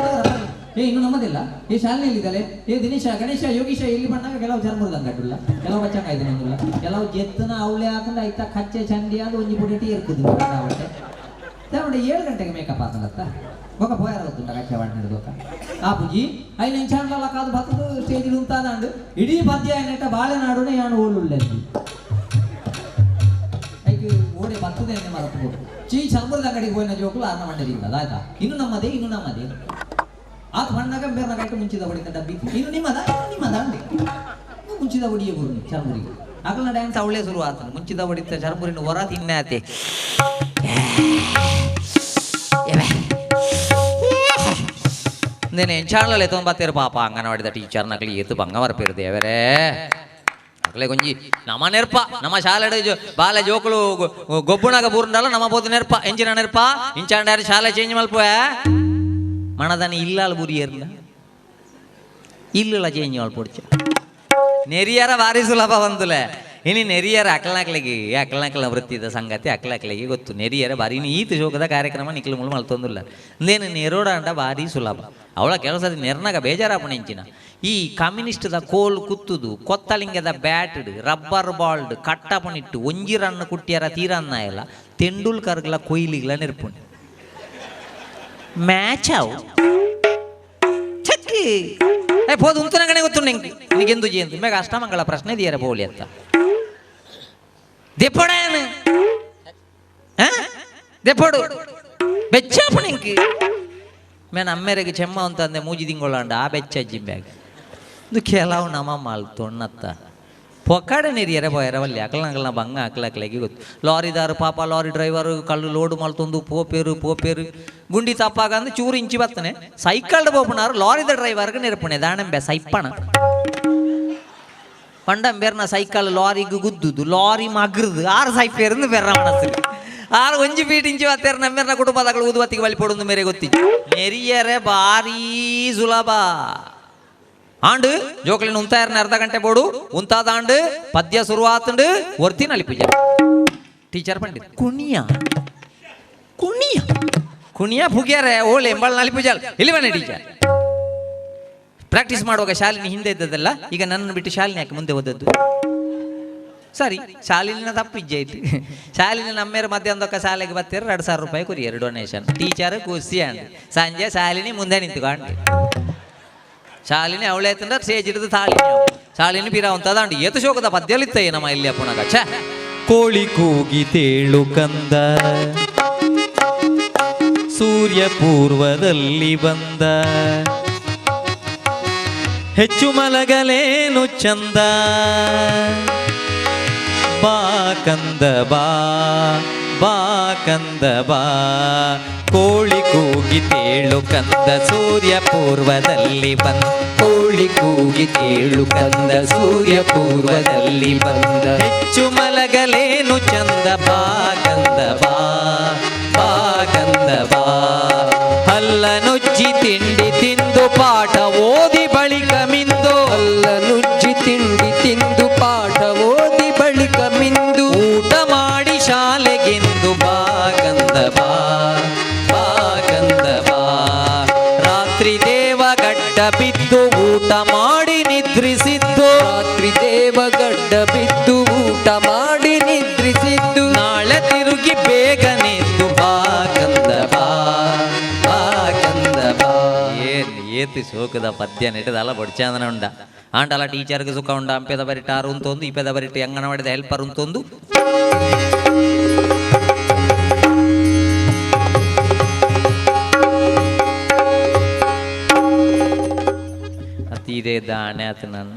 S1: ಏ ಇನ್ನು ನಮ್ಮದಿಲ್ಲ ಏ ಶಾಲೆಯಲ್ಲಿದ್ದಾಳೆ ಏ ದಿನೇಶ ಗಣೇಶ ಯೋಗೀಶ ಎಲ್ಲಿ ಬಂದಾಗ ಕೆಲವು ಚರ್ಮದಂಗಟ್ಟಿಲ್ಲ ಕೆಲವು ಬಚ್ಚಂಗ ಇದನ್ನೊಂದಿಲ್ಲ ಕೆಲವು ಜೆತ್ತನ ಅವಳೆ ಹಾಕೊಂಡು ಆಯ್ತಾ ಕಚ್ಚೆ ಚಂಡಿ ಅದು ಒಂಜಿ ಪುಡಿ ಇರ್ತದೆ ತಗೊಂಡು 7 ಗಂಟೆಗೆ ಮೇಕಪ್ ಆತನತ್ತ ಬೊಕ ಪೋಯಾರ ಗೊತ್ತುಂಟ ಕಚ್ಚೆ ಬಾಣ ಹಿಡಿದೋಕ ಆ ಪುಜಿ ಐನ ಇಂಚಾಂಡ್ಲ ಕಾದು ಬತ್ತದು ಸ್ಟೇಜ್ ಉಂತಾದಂಡು ಇಡೀ ಪದ್ಯ ಏನೆಟ್ಟ ಬಾಳೆನಾಡುನೆ ಯಾನು ಓಳುಳ್ಳೆ ಐಕೆ ಓಡೆ ಬತ್ತದೆ ಮರತು ಚೀ ಚಂದ್ರದ ಅಂಗಡಿಗೆ ಹೋಯಿನ ಜೋಕುಲು ಅನ್ನ ಮಂಡಲಿಲ್ಲ ಅದಾಯ್ತಾ ಇನ್ನು ನಮ್ಮದೇ ಇನ್ನು ನಮ್ಮದೇ ಆತ ಬಣ್ಣಾಗ ಬೇರೆ ಕಟ್ಟು ಮುಂಚಿದ ಹೊಡಿತ ಡಬ್ಬಿ ಇನ್ನು ನಿಮ್ಮದ ಇನ್ನು ನಿಮ್ಮದ ಅಂಡಿ ಮುಂಚಿದ ಹೊಡಿಯ ಗುರು ಚರ್ಮುರಿಗೆ ಅಗಲ ಡ್ಯಾನ್ಸ್ ಅವಳೇ ಶುರು ಆತನು ಮುಂಚಿದ ಹೊಡಿತ ಚರ್ಮುರಿನ ಹೊರ ತಿನ್ನೆ ಆತೆ ನೇನೆ ಎಂಚಾಣಲೆ ತೊಂಬತ್ತೇರು ಪಾಪ ಅಂಗನವಾಡಿದ ಟೀಚರ್ ನಕಲಿ ಏತು ಬಂಗ ಮರಪೇರು ದೇವರೇ ಅಕಲೆ ಕೊಂಜಿ ನಮ್ಮ ನೆರ್ಪ ನಮ್ಮ ಶಾಲೆ ಬಾಲೆ ಜೋಕುಲು ಗೊಬ್ಬುಣಾಗ ಬೂರ್ಂಡಲ್ಲ ನಮ್ಮ ಬೋದು ನೆರ್ಪ ಎಂಜಿನ ನೆರ್ಪ ಇಂಚಾಂಡ ಶಾಲೆ ಚೇಂಜ್ ಮಲ್ಪುವೆ ಮಣದನಿ ಇಲ್ಲಾಲ್ ಬುರಿಯರ್ಲ ಇಲ್ಲಲ್ಲ ಚೇಂಜ್ ಮಲ್ಪೊಡ್ಚ ನೆರಿಯರ ಭಾರಿ ಸುಲಭ ಬಂದುಲೆ ಇನಿ ನೆರಿಯರ ಅಕಲ್ನಕ್ಲಿಗೆ ಅಕಲ್ನಕಲ ವೃತ್ತಿದ ಸಂಗತಿ ಅಕಲಕ್ಲಿಗೆ ಗೊತ್ತು ನೆರಿಯರ ಭಾರಿ ಇನ್ನು ಈತ ಶೋಕದ ಕಾರ್ಯಕ್ರಮ ನಿಕ್ಲು ಮುಳು ಮಲ್ತೊಂದುಲ್ಲ ಅಂದೇನು ನೆರೋಡ ಅಂಡ ಭಾರಿ ಸುಲಭ ಅವಳ ಕೆಲಸದ ನೆರ್ನಾಗ ಬೇಜಾರಾಪಣ ಇಂಚಿನ ಈ ಕಮ್ಯುನಿಸ್ಟ್ದ ಕೋಲ್ ಕುತ್ತುದು ಕೊತ್ತಲಿಂಗದ ಬ್ಯಾಟ್ಡ್ ರಬ್ಬರ್ ಬಾಲ್ಡ್ ಕಟ್ಟಪಣಿಟ್ಟು ಒಂಜಿ ರನ್ನು ಕುಟ್ಟಿಯರ ತೀರನ್ನ ಎಲ್ಲ ತೆಂಡೂಲ್ಕರ್ಗಳ ಕೊಯ್ಲಿಗ್ಲ ನೆರ್ಪುಣಿ ಮ್ಯಾಚ್ ಅವು ಚಕ್ಕಿ ಏ ಪೋದು ಉಂತನಗಣೆ ಗೊತ್ತು ನಿಂಗೆ ನಿಗೆಂದು ಜೇಂದು ಮೇಗ ಅಷ್ಟಮಂಗಳ ಪ್ರಶ್ನೆ ದಿಯರ ಬೋಲಿ ಅಂತ ದೆಪ್ಪಡೇನು ದೆಪ್ಪಡು ಬೆಚ್ಚಾಪು ನಿಂಗೆ ಮೇನ ಅಮ್ಮೆರೆಗೆ ಚೆಮ್ಮ ಅಂತಂದೆ ಮೂಜಿ ತಿಂಗಳಂಡ ಆ ಬೆಚ್ಚ ಜಿಂಬ್ಯಾಗ ಇದು ಕೆಲವು ನಮ್ಮ ಮಾಲ್ ತೊಣ್ಣತ್ತ ಪೊಕ್ಕಡೆ ನೀರಿಯರೆ ಪೋಯರವಲ್ಲಿ ಅಕಲನಕಲ್ನ ಬಂಗ ಅಕ್ಲಕ್ಲಗೆ ಗೊತ್ತು ಲಾರಿದಾರು ಪಾಪ ಲಾರಿ ಡ್ರೈವರು ಕಲ್ಲು ಲೋಡು ಮಲ್ತೊಂದು ಪೋಪೇರು ಪೋಪೇರು ಗುಂಡಿ ತಪ್ಪಾಗಂದು ಚೂರು ಇಂಚಿ ಬತ್ತನೆ ಸೈಕಲ್ಡ್ ಪೋಪುನಾರು ಲಾರಿದ ಡ್ರೈವರ್ಗೆ ನೆರಪುಣೆ ದಾಣಂಬೆ ಸೈಪಣ ಪಂಡಂಬೇರ್ನ ಸೈಕಲ್ ಲಾರಿಗೆ ಗುದ್ದುದು ಲಾರಿ ಮಗ್ರದು ಆರು ಸೈಪೇருந்து ಬೆರ್ರ ಮನಸ್ಸು ಆರು ಒಂಜಿ ಫೀಟ್ ಇಂಚಿ ಬತ್ತೇರು ನಮ್ಮೆರ್ನ ಕುಟುಂಬದಗಳು ಊದುಬತ್ತಿಗೆ ಬಲಿ ಪೊಡೊಂದು ಮೇರೆ ಗೊತ್ತಿತ್ತು ನೆರಿಯರೆ ಭಾರೀ ಸುಲಭ ಆಂಡು ಜೋಕ್ಲಿನ ಉಂತಾಯರ್ನ ಅರ್ಧ ಗಂಟೆ ಬೋಡು ಉಂತಾದ ಆಂಡು ಪದ್ಯ ಶುರುವಾತಂಡು ಒರ್ತಿ ನಲಿಪುಜ ಟೀಚರ್ ಪಂಡಿತ್ ಕುಣಿಯ ಕುಣಿಯ ಕುಣಿಯ ಪುಗ್ಯಾರೆ ಓಳೆ ಎಂಬಳ ನಲಿಪುಜಾಲ್ ಇಲ್ಲಿ ಬನ್ನಿ ಟೀಚರ್ ಪ್ರಾಕ್ಟೀಸ್ ಮಾಡುವಾಗ ಶಾಲಿನಿ ಹಿಂದೆ ಇದ್ದದಲ್ಲ, ಈಗ ನನ್ನನ್ನು ಬಿಟ್ಟು ಶಾಲಿನಿ ಯಾಕೆ ಮುಂದೆ ಹೋದದ್ದು? ಸರಿ ಶಾಲಿನ ತಪ್ಪಿಜ್ಜಾಯ್ತು. ಶಾಲಿನ ನಮ್ಮೇರ ಮಧ್ಯಾಹ್ನದೊಕ್ಕ ಶಾಲೆಗೆ ಬತ್ತೀರ 2000 ರೂಪಾಯಿ ಕೊರಿಯರು ಡೊನೇಷನ್. ಟೀಚರ್ ಖುಷಿ ಅಂಡ್ ಸಂಜೆ ಶಾಲಿನಿ ಮುಂದೆ ನಿಂತುಕೊಂಡು ಶಾಲಿನಿ ಅವಳೇತಂದ್ರೆ ಸ್ಟೇಜ್ ಹಿಡಿದು ತಾಳಿನಿ ಶಾಲಿನಿ ಬೀರ ಅಂತದಂಡು ಏತು ಶೋಕದ ಪದ್ಯಲಿತ್ತ ನಮ್ಮ ಇಲ್ಲಿ ಅಪ್ಪನಾಗ. ಛ ಕೋಳಿ ಕೂಗಿ ತೇಳು ಕಂದ ಸೂರ್ಯ ಪೂರ್ವದಲ್ಲಿ ಬಂದ ಹೆಚ್ಚು ಮಲಗಲೇನು ಚಂದ ಬಾ ಕಂದ ಬಾ ಬಾ ಕಂದ ಬಾ ಕೋಳಿ ಕೂಗಿ ತೇಳು ಕಂದ ಸೂರ್ಯ ಪೂರ್ವದಲ್ಲಿ ಬಂದ
S2: ಕೋಳಿ ಕೂಗಿ ತೇಳು ಕಂದ ಸೂರ್ಯ ಪೂರ್ವದಲ್ಲಿ ಬಂದ
S1: ಹೆಚ್ಚು ಮಲಗಲೇನು ಚಂದ ಬಾ ಕಂದ ಬಾ ಬಾ ಕಂದ ಬಾ ಹಲ್ಲ ನುಜ್ಜಿ ತಿಂಡಿ ತಿಂದು ಪಾಠ ಓದಿ ಬಳಿಕ ಮಿಂದು
S2: ಹಲ್ಲ ನುಜ್ಜಿ ತಿಂಡಿ ತಿಂದು ಪಾಠ ಓದಿ ಬಳಿಕ ಮಿಂದು
S1: ಊಟ ಮಾಡಿ ಶಾಲೆಗೆಂದು ಬಾ ಕಂದ ಬಾ ಬಾ ಕಂದ ಬಾ ರಾತ್ರಿ ದೇವ ಗಡ್ಡ ಬಿದ್ದು ಊಟ ಮಾಡಿ ನಿದ್ರಿಸಿದ್ದು
S2: ರಾತ್ರಿ ದೇವ ಗಡ್ಡ ಬಿದ್ದು ಊಟ ಮಾಡಿ ನಿದ್ರಿಸಿದ್ದು
S1: ನಾಳೆ ತಿರುಗಿ ಬೇಗನೆದ್ದು ಬಾ ಕಂದ ಬಾ ಬಾ ಕಂದ ಬಾ. ಏನ್ ಏತಿ ಸೋಕದ ಪದ್ಯ ನೆಟ್ಟದಲ್ಲ ಬೊಡ್ಚಾಂದನ ಉಂಡ ಆಂಡಲ ಟೀಚರ್ಗೆ ಸುಖ ಉಂಡ ಅಂಪೆದ ಬರಿಟ ಆರು ಅಂತೊಂದು ಇಪೆದ ಬರಿಟ ಅಂಗನವಾಡಿದ ಹೆಲ್ಪರ್ ಅಂತೊಂದು ಅತೀರೇ ದಾಣೆ ಆತ ನನ್ನ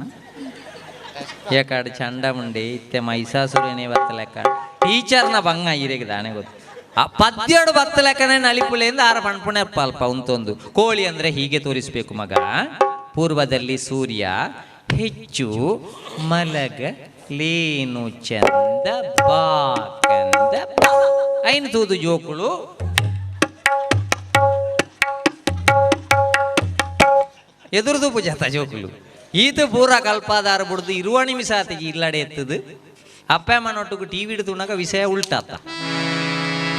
S1: ಏಕಾಡು ಚಂಡ ಮುಂಡೆ ಇತ್ತೆ ಮೈಸಾಸುರೇನೇ ಬತ್ತಲೆಕ್ಕ ಟೀಚರ್ನ ಬಂಗ ಈರೆಗೆ ದಾಣೆ ಗೊತ್ತು. ಆ ಪದ್ಯಡು ಬತ್ತಲೆಕ್ಕನೆ ನಲಿಪುಲೆಯಿಂದ ಆರ ಪಣ್ಪುಣೆ ಅಲ್ಪ ಉಂತೊಂದು ಕೋಳಿ ಅಂದ್ರೆ ಹೀಗೆ ತೋರಿಸ್ಬೇಕು ಮಗ. ಪೂರ್ವದಲ್ಲಿ ಸೂರ್ಯ ಹೆಚ್ಚು ಮಲಗಲೇನು ಚಂದ ಬಾ ಕಂದ ಬಾ. ಐನು ತೂದು ಜೋಕುಳು ಎದುರುದು ಪೂಜಾತ ಜೋಕುಲು ಈತ ಪೂರ ಕಲ್ಪಾದಾರ ಬುಡ್ದು ಇರುವ ನಿಮಿಷ ಆತಿಗೆ ಇಲ್ಲಡೆ ಎತ್ತದು ಅಪ್ಪ ಅಮ್ಮನೊಟ್ಟಿಗೆ ಟಿವಿ ಹಿಡಿದು ವಿಷಯ ಉಲ್ಟಾತ.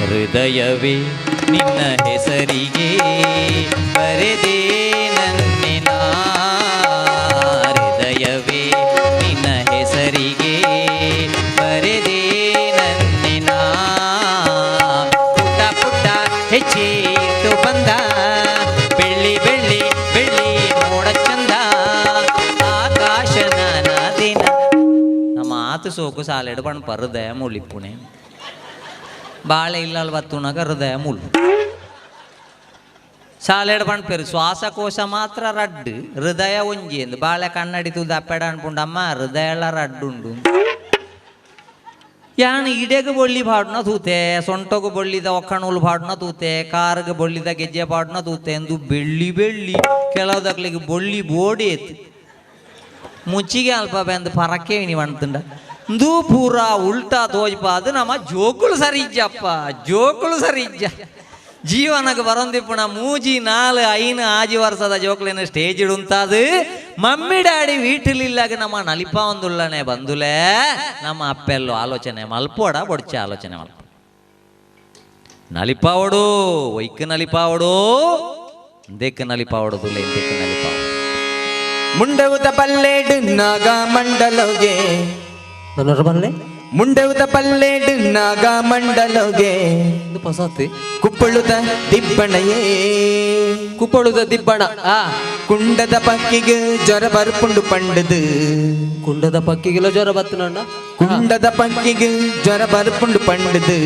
S1: ಹೃದಯವೇ ನಿನ್ನ ಹೆಸರಿಗೆ ಬರೆದೇ ನನ್ನಿನ ಹೃದಯವೇ ನಿನ್ನ ಹೆಸರಿಗೆ ಬರೆದೇ ನನ್ನಿನ ಪುಟ್ಟ ಪುಟ್ಟ ಹೆಜ್ಜೆ ಇಟ್ಟು ಬಂದ ಬೆಳ್ಳಿ ಬೆಳ್ಳಿ ಬೆಳ್ಳಿ ಮೋಡ ಚಂದ ಆಕಾಶ ನಾನಾದಿನ. ನಮ್ಮ ಆತು ಸೋಕು ಸಾಲೆಡು ಪಣ್ ಹೃದಯ ಮುಳಿಪುಣೆ ಬಾಳೆ ಇಲ್ಲ ಬತ್ತುನಾಗ ಹೃದಯ ಮುಳ್ಳು ಸಾಲೆಡ್ ಪಣ್ಪೇರು ಶ್ವಾಸಕೋಶ ಮಾತ್ರ ರಡ್ಡು ಹೃದಯ ಒಂಜಿ ಎಂದು ಬಾಳೆ ಕನ್ನಡಿ ತೂದು ಅಪ್ಪೆಡ ಅನ್ಪುಂಡಮ್ಮ ಹೃದಯ ರಡ್ಡುಂಡು. ಯಾನ್ ಇಡೆಗ್ ಬೊಳ್ಳಿ ಬಾಡುನ ತೂತೆ ಸೊಂಟಗು ಬೊಳ್ಳಿದ ಒಕ್ಕಣೂಲು ಬಾಡುನ ತೂತೆ ಕಾರ್ಗ್ ಬೊಳ್ಳಿದ ಗೆಜ್ಜೆ ಬಾಡುನ ತೂತೆ ಎಂದು ಬೆಳ್ಳಿ ಬೆಳ್ಳಿ ಕೆಲವುದಕ್ಲಿಗೆ ಬೊಳ್ಳಿ ಬೋಡಿ ಎತ್ತು ಮುಚ್ಚಿಗೆ ಅಲ್ಪ ಬೆಂದು ಪರಕ್ಕೆ ನೀವು ಅಂತಂಡ ಇಂದು ಪೂರ ಉಲ್ಟಾ ತೋಜ್ಪ ಅದು ನಮ್ಮ ಜೋಕುಳು ಸರಿ ಇಜ್ಜಪ್ಪ ಜೋಕುಳು ಸರಿ ಇಜ್ಜ ಜೀವನಕ್ಕೆ ಬರೊಂದಿಪ್ಪುಣ ಮೂಜಿ ನಾಲು ಐನು ಆಜಿ ವರ್ಷದ ಜೋಕ್ಲೇನು ಸ್ಟೇಜ್ ಇಡುಂತಾದು ಮಮ್ಮಿ ಡ್ಯಾಡಿ ವೀಟಿಲಿಲ್ಲಾಗ ನಮ್ಮ ನಲಿಪ ಒಂದುಳ್ಳನೆ ಬಂದುಲೇ ನಮ್ಮ ಅಪ್ಪೆಲ್ಲೋ ಆಲೋಚನೆ ಮಲ್ಪೋಡ ಬೊಡ್ಚೆ ಆಲೋಚನೆ ಮಲ್ಪ ನಲಿಪಾವಡು ಒಯ್ಕ್ ನಲಿಪಾವಡು ಇಂದೆಕ್ ನಲಿಪಾವಡು ತುಲೆ ಇಂದೆಕ್ ನಲಿಪಾವಡು.
S3: ಮುಂಡವುದ ಪಲ್ಲೇಡು ನಾಗ ಮಂಡಲೋಗೆ
S2: ನನ್ನ ಬಲ್ಲೆ
S3: ಮುಂಡವುದ ಪಲ್ಲೇಡು ನಾಗ ಮಂಡಲೋಗೆ
S2: ಇದು ಪಸಾತಿ
S3: ಕುಪ್ಪಳುದ ದಿಬ್ಬಣಯೇ
S2: ಕುಪ್ಪಳುದ ದಿಬ್ಬಣ ಆ
S3: ಕುಂಡದ ಪಕ್ಕಿಗೆ ಜ್ವರ ಬರ್ಪುಂಡು ಪಂಡದು
S2: ಕುಂಡದ ಪಕ್ಕಿಗೆಲ್ಲ ಜ್ವರ ಬತ್ತು ನನ್ನ
S3: ಕುಂಡದ ಪಕ್ಕಿಗೆ ಜ್ವರ ಬರ್ಪುಂಡು ಪಂಡದು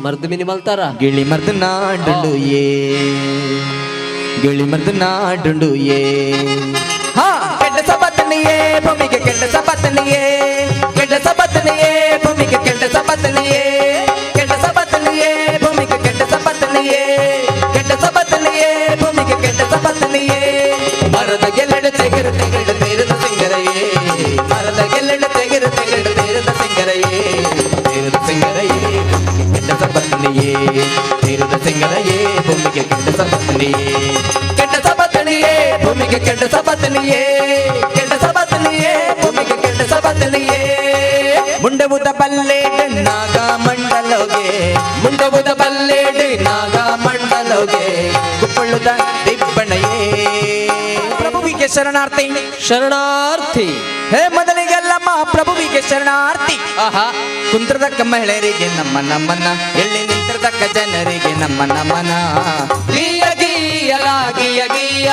S2: ಮರ್ದು ಮಿನಿ ಮಲ್ತಾರ
S3: ಗಿಳಿ ಮರ್ದು ನಾಡುಂಡು ಏ ಗಿಳಿ ಮರ್ದು ನಾಡುಂಡು ಏ ಹಾ ಕೆಟ್ಟ ಸಬತ್ತನಿಯೇ ಭೂಮಿಗೆ ಕೆಟ್ಟ ಸಬತ್ತನಿಯೇ ಕೆಟ್ಟ ಸಬತ್ತನಿಯೇ ಭೂಮಿಗೆ ಕೆಟ್ಟ ಸಬತ್ತನಿಯೇ ಕೆಟ್ಟ ಸಬತ್ತನಿಯೇ ಭೂಮಿಗೆ ಕೆಟ್ಟ ಸಬತ್ತನಿಯೇ ಕೆಟ್ಟ ಸಬತ್ತನಿಯೇ ಭೂಮಿಗೆ ಕೆಟ್ಟ ಸಬತ್ತನಿಯೇ ಮರದ ಗೆಲ್ಲಡ ತೆಗೆರು ತೆಗೆಡು ತೇರದ ಸಿಂಗರಯೇ ಮರದ ಗೆಲ್ಲಡ ತೆಗೆರು ತೆಗೆಡು ತೇರದ ಸಿಂಗರಯೇ ತೇರದ ಸಿಂಗರಯೇ ಕೆಟ್ಟ ಸಬತ್ತನಿಯೇ ತೇರದ ಸಿಂಗರಯೇ ಭೂಮಿಗೆ ಕೆಟ್ಟ ಸಬತ್ತನಿಯೇ ಕೆಟ್ಟ ಸಬತ್ತನಿಯೇ ಭೂಮಿಗೆ ಕೆಟ್ಟ ಸಬತ್ತನಿಯೇ ಕೆಟ್ಟ ಸಬತ್ತನಿಯೇ ಭೂಮಿಗೆ ಕೆಟ್ಟ ಸಬತ್ತನಿಯೇ ಮುಂಡವುದ ಬಲ್ಲೇಡು ನಾಗ ಮಂಡಲೋಗೆ ಮುಂಡವುದ ಬಲ್ಲೇಡು ನಾಗ ಮಂಡಲೋಗೆ ಕುಪ್ಪಳುದ ದಿಬ್ಬಣಯೇ ಪ್ರಭುವಿಗೆ ಮಹಾಪ್ರಭುವಿಗೆ ಶರಣಾರ್ಥಿ.
S2: ಶರಣಾರ್ಥಿ.
S3: ಹೇ ಮೊದಲಿಗೆಲ್ಲ ಮಹಾಪ್ರಭುವಿಗೆ ಶರಣಾರ್ಥಿ.
S2: ಆಹಾ.
S3: ಕುಂತ್ರದಕ್ಕ ಮಹಿಳೆಯರಿಗೆ ನಮ್ಮ ನಮನ, ಎಲ್ಲಿ ನಿಂತ್ರದಕ್ಕ ಜನರಿಗೆ ನಮ್ಮ ನಮನ.
S2: ಗೀಯ ಗೀಯ ಗೀಯ ಗೀಯ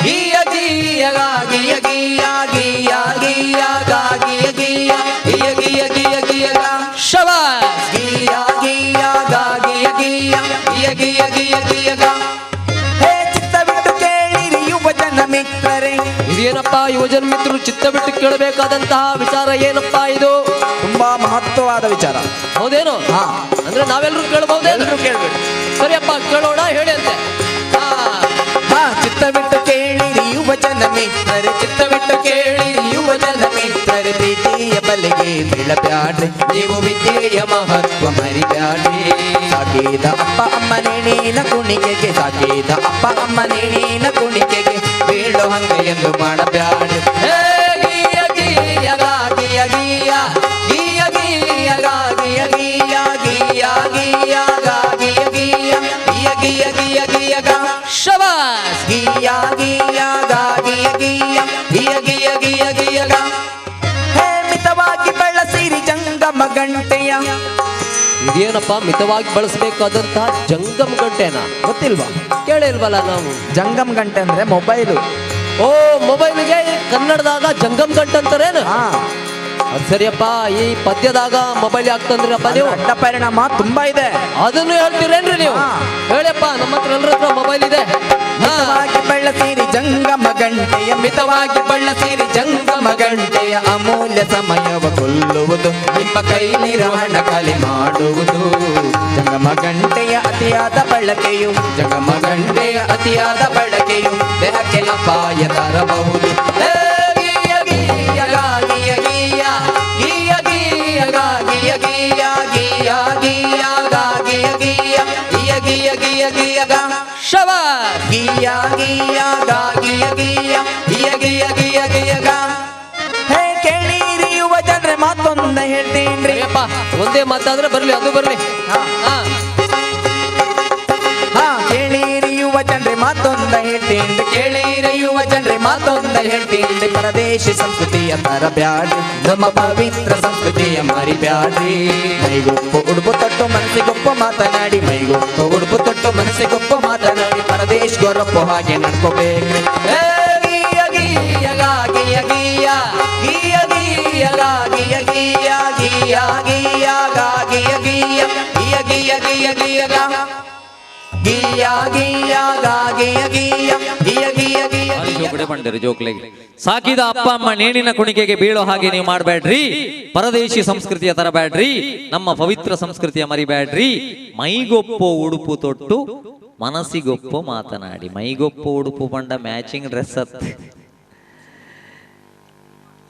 S2: ಗೀಯ ಗೀಯ ಗೀಯ ಗೀಯ ಗೀಯ ಗೀಯ ಗೀಯ ಗೀಯ ಗೀಯ ಗೀಯ ಗೀಯ ಗೀಯ ಗಾ. ಶಬಾಷ್.
S3: ಗೀಯ ಗೀಯ ಗಾ ಗೀಯ ಗೀಯ ಗೀಯ ಗೀಯ ಗೀಯ ಗೀಯ ಗಾ. ಹೇ ಚಿತ್ತ ಬಿಟ್ಟು ಕೇಳಿರಿ ಯುವ ಜನ ಮಿತ್ರರೇ.
S2: ಇದೇನಪ್ಪ ಯುವಜನ ಮಿತ್ರರು ಚಿತ್ತ ಬಿಟ್ಟು ಕೇಳಬೇಕಾದಂತಹ ವಿಚಾರ ಏನಪ್ಪಾ ಇದು?
S3: ತುಂಬಾ ಮಹತ್ವವಾದ ವಿಚಾರ.
S2: ಹೌದೇನು?
S3: ಹಾ.
S2: ಅಂದ್ರೆ ನಾವೆಲ್ಲರೂ ಕೇಳಬಹುದೇನು?
S3: ಎಲ್ಲರೂ ಕೇಳ್ಬೇಕು.
S2: ಸರಿಯಪ್ಪ, ಕೇಳೋಣ, ಹೇಳಿ ಅಂತೆ. ಹಾ.
S3: ಹಾ, ಚಿತ್ತ ಬಿಟ್ಟು ಕೇಳಿರಿ ಯುವ ಜನ ಮಿತ್ರರೇ, ಚಿತ್ತ ಬಿಟ್ಟು ಕೇಳಿರಿ ಯುವ ಜನ ಮಿತ್ರರೇ. ಪ್ರೀತಿಯ ಬಲೆಗೆ ಬೀಳಬ್ಯಾಡ್ರಿ, ನೀವು ವಿದ್ಯೆಯ ಮಹತ್ವ ಮರಿಬ್ಯಾಡ್ರಿ. ಸಾಕಿದ ಅಪ್ಪ ಅಮ್ಮ ನೇಣಿನ ಕುಣಿಕೆಗೆ, ಸಾಕಿದ ಅಪ್ಪ ಅಮ್ಮ ನೇಣಿನ ಕುಣಿಕೆಗೆ ಬೀಳೋ ಹಂಗ ಎಂದು ಮಾಡಬ್ಯಾಡ್ರಿ.
S2: ಹೇ ಗೀಯ ಗೀಯ ಗಾ ಗೀಯ ಗೀಯ ಗೀಯ ಗೀಯ ಗಾ ಗೀಯ ಗೀಯ ಗೀಯ ಗೀಯ ಗಾ ಗೀಯ ಗೀಯ ಗೀಯ ಗೀಯ ಗೀಯ ಗೀಯ ಗಾ. ಶಬಾಷ್.
S3: ಗೀಯ ಗೀಯ ಗಾ ಗೀಯ ಗೀಯ ಗೀಯ ಗೀಯ ಗೀಯ ಗೀಯ ಗಾ. ಹೇ ಮಿತವಾಗಿ ಬಳಸಿರಿ ಜಂಗಮ ಗಂಟೆಯ.
S2: ಇದೇನಪ್ಪ ಮಿತವಾಗಿ ಬಳಸಬೇಕಾದಂತಹ ಜಂಗಮ್ ಗಂಟೆನಾ?
S3: ಗೊತ್ತಿಲ್ವಾ?
S2: ಕೇಳಿಲ್ವಲ್ಲ ನಾವು.
S3: ಜಂಗಮ್ ಗಂಟೆ ಅಂದ್ರೆ ಮೊಬೈಲು.
S2: ಓ, ಮೊಬೈಲ್ಗೆ ಕನ್ನಡದಾಗ ಜಂಗಮ್ ಗಂಟೆ ಅಂತಾರೇನು?
S3: ಹಾ.
S2: ಅದ್ ಸರಿಯಪ್ಪ, ಈ ಪದ್ಯದಾಗ ಮೊಬೈಲ್ ಯಾಕೆ ತಂದ್ರಪ್ಪ ನೀವು?
S3: ಅಡ್ಡ ಪರಿಣಾಮ ತುಂಬಾ ಇದೆ.
S2: ಅದನ್ನು ಹೇಳ್ತೀರೇನ್ರಿ ನೀವು?
S3: ಹಾ.
S2: ಹೇಳಿಯಪ್ಪ, ನಮ್ಮ ಹತ್ರ ಎಲ್ಲರ ಹತ್ರ ಮೊಬೈಲ್ ಇದೆ. ಹಾ.
S3: ಮಿತವಾಗಿ ಬಳಸಿರಿ ಜಂಗಮ ಗಂಟೆಯ, ಮಿತವಾಗಿ ಬಳಸಿರಿ ಜಂಗಮ ಗಂಟೆಯ. ಅಮೂಲ್ಯ ಸಮಯವ ಕೊಲ್ಲುವುದು, ನಿಮ್ಮ ಕೈಲಿರೋ ಹಣ ಖಾಲಿ ಮಾಡುವುದು. ಜಂಗಮ ಗಂಟೆಯ ಅತಿಯಾದ ಬಳಕೆಯು, ಜಂಗಮ ಗಂಟೆಯ ಅತಿಯಾದ ಬಳಕೆಯು ದೇಹಕ್ಕೆ ಅಪಾಯ ತರಬಹುದು.
S2: ಹೇ ಗೀಯ ಗೀಯ ಗಾ ಗೀಯ ಗೀಯ ಗೀಯ ಗೀಯ ಗಾ ಗೀಯ ಗೀಯ ಗೀಯ ಗೀಯ ಗಾ ಗೀಯ ಗೀಯ ಗೀಯ ಗೀಯ ಗೀಯ ಗೀಯ ಗಾ. ಶಬಾಷ್.
S3: ಗೀಯ ಗೀಯ ಗಾ ಗೀಯ ಗೀಯ ಗೀಯ ಗೀಯ ಗೀಯ ಗೀಯ ಗಾ. ಹೇ ಕೇಳಿರಿ ಯುವ ಜನರೇ, ಮಾತೊಂದ ಹೇಳ್ತೀನ್ರಿ.
S2: ಸರಿಯಪ್ಪ, ಒಂದೇ ಮಾತಾದ್ರೆ ಬರ್ಲಿ, ಅದು ಬರ್ಲಿ.
S3: ಹಾ.
S2: ಹಾ.
S3: ಹಾ, ಕೇಳಿರಿ ಯುವ ಜನರೇ ಮಾತೊಂದ ಹೇಳ್ತೀನಿ, ಕೇಳಿರಿ ಯುವ ಜನರೇ ಮಾತೊಂದ ಹೇಳ್ತೀನಿ. ಪರದೇಶಿ ಸಂಸ್ಕೃತಿಯ ತರಬ್ಯಾಡ್ರಿ, ನಮ್ಮ ಪವಿತ್ರ ಸಂಸ್ಕೃತಿಯ ಮರಿಬ್ಯಾಡ್ರಿ. ಮೈಗೊಪ್ಪ ಉಡುಪು ತೊಟ್ಟು ಮನಸ್ಸಿಗೊಪ್ಪ ಮಾತನಾಡಿ, ಮೈಗೊಪ್ಪ ಉಡುಪು ತೊಟ್ಟು ಮನಸ್ಸಿಗೊಪ್ಪ ಮಾತನಾಡಿ, ಪರದೇಶ್ ಗೊರಪ್ಪು ಹಾಗೆ ನಡ್ಕೋಬೇಕ್ರಿ.
S2: ಹೇ ಗೀಯ ಗೀಯ ಗಾ ಗೀಯ ಗೀಯ ಗೀಯ ಗೀಯ ಗಾ ಗೀಯ ಗೀಯ ಗೀಯ ಗೀಯ ಗಾ ಗೀಯ ಗೀಯ ಗೀಯ ಗೀಯ ಗೀಯ ಗೀಯ ಗಾ
S3: ಗೀಯ ಗೀಯ ಗಾ ಗೀಯ ಗೀಯ ಗೀಯ ಗೀಯ ಗೀಯ
S1: ಭಾರಿ ಜೋಕುಡೆ ಪಂಡರು ಜೋಕ್ಲೆಗೆ. ಸಾಕಿದ ಅಪ್ಪ ಅಮ್ಮ ನೇಣಿನ ಕುಣಿಕೆಗೆ ಬೀಳೋ ಹಾಗೆ ನೀವು ಮಾಡಬೇಡ್ರಿ, ಪರದೇಶಿ ಸಂಸ್ಕೃತಿಯ ತರಬೇಡ್ರಿ, ನಮ್ಮ ಪವಿತ್ರ ಸಂಸ್ಕೃತಿಯ ಮರಿಬೇಡ್ರಿ. ಮೈಗೊಪ್ಪೋ ಉಡುಪು ತೊಟ್ಟು ಮನಸ್ಸಿಗೊಪ್ಪೋ ಮಾತನಾಡಿ. ಮೈಗೊಪ್ಪೋ ಉಡುಪು ಪಂಡ ಮ್ಯಾಚಿಂಗ್ ಡ್ರೆಸ್ ಅತ್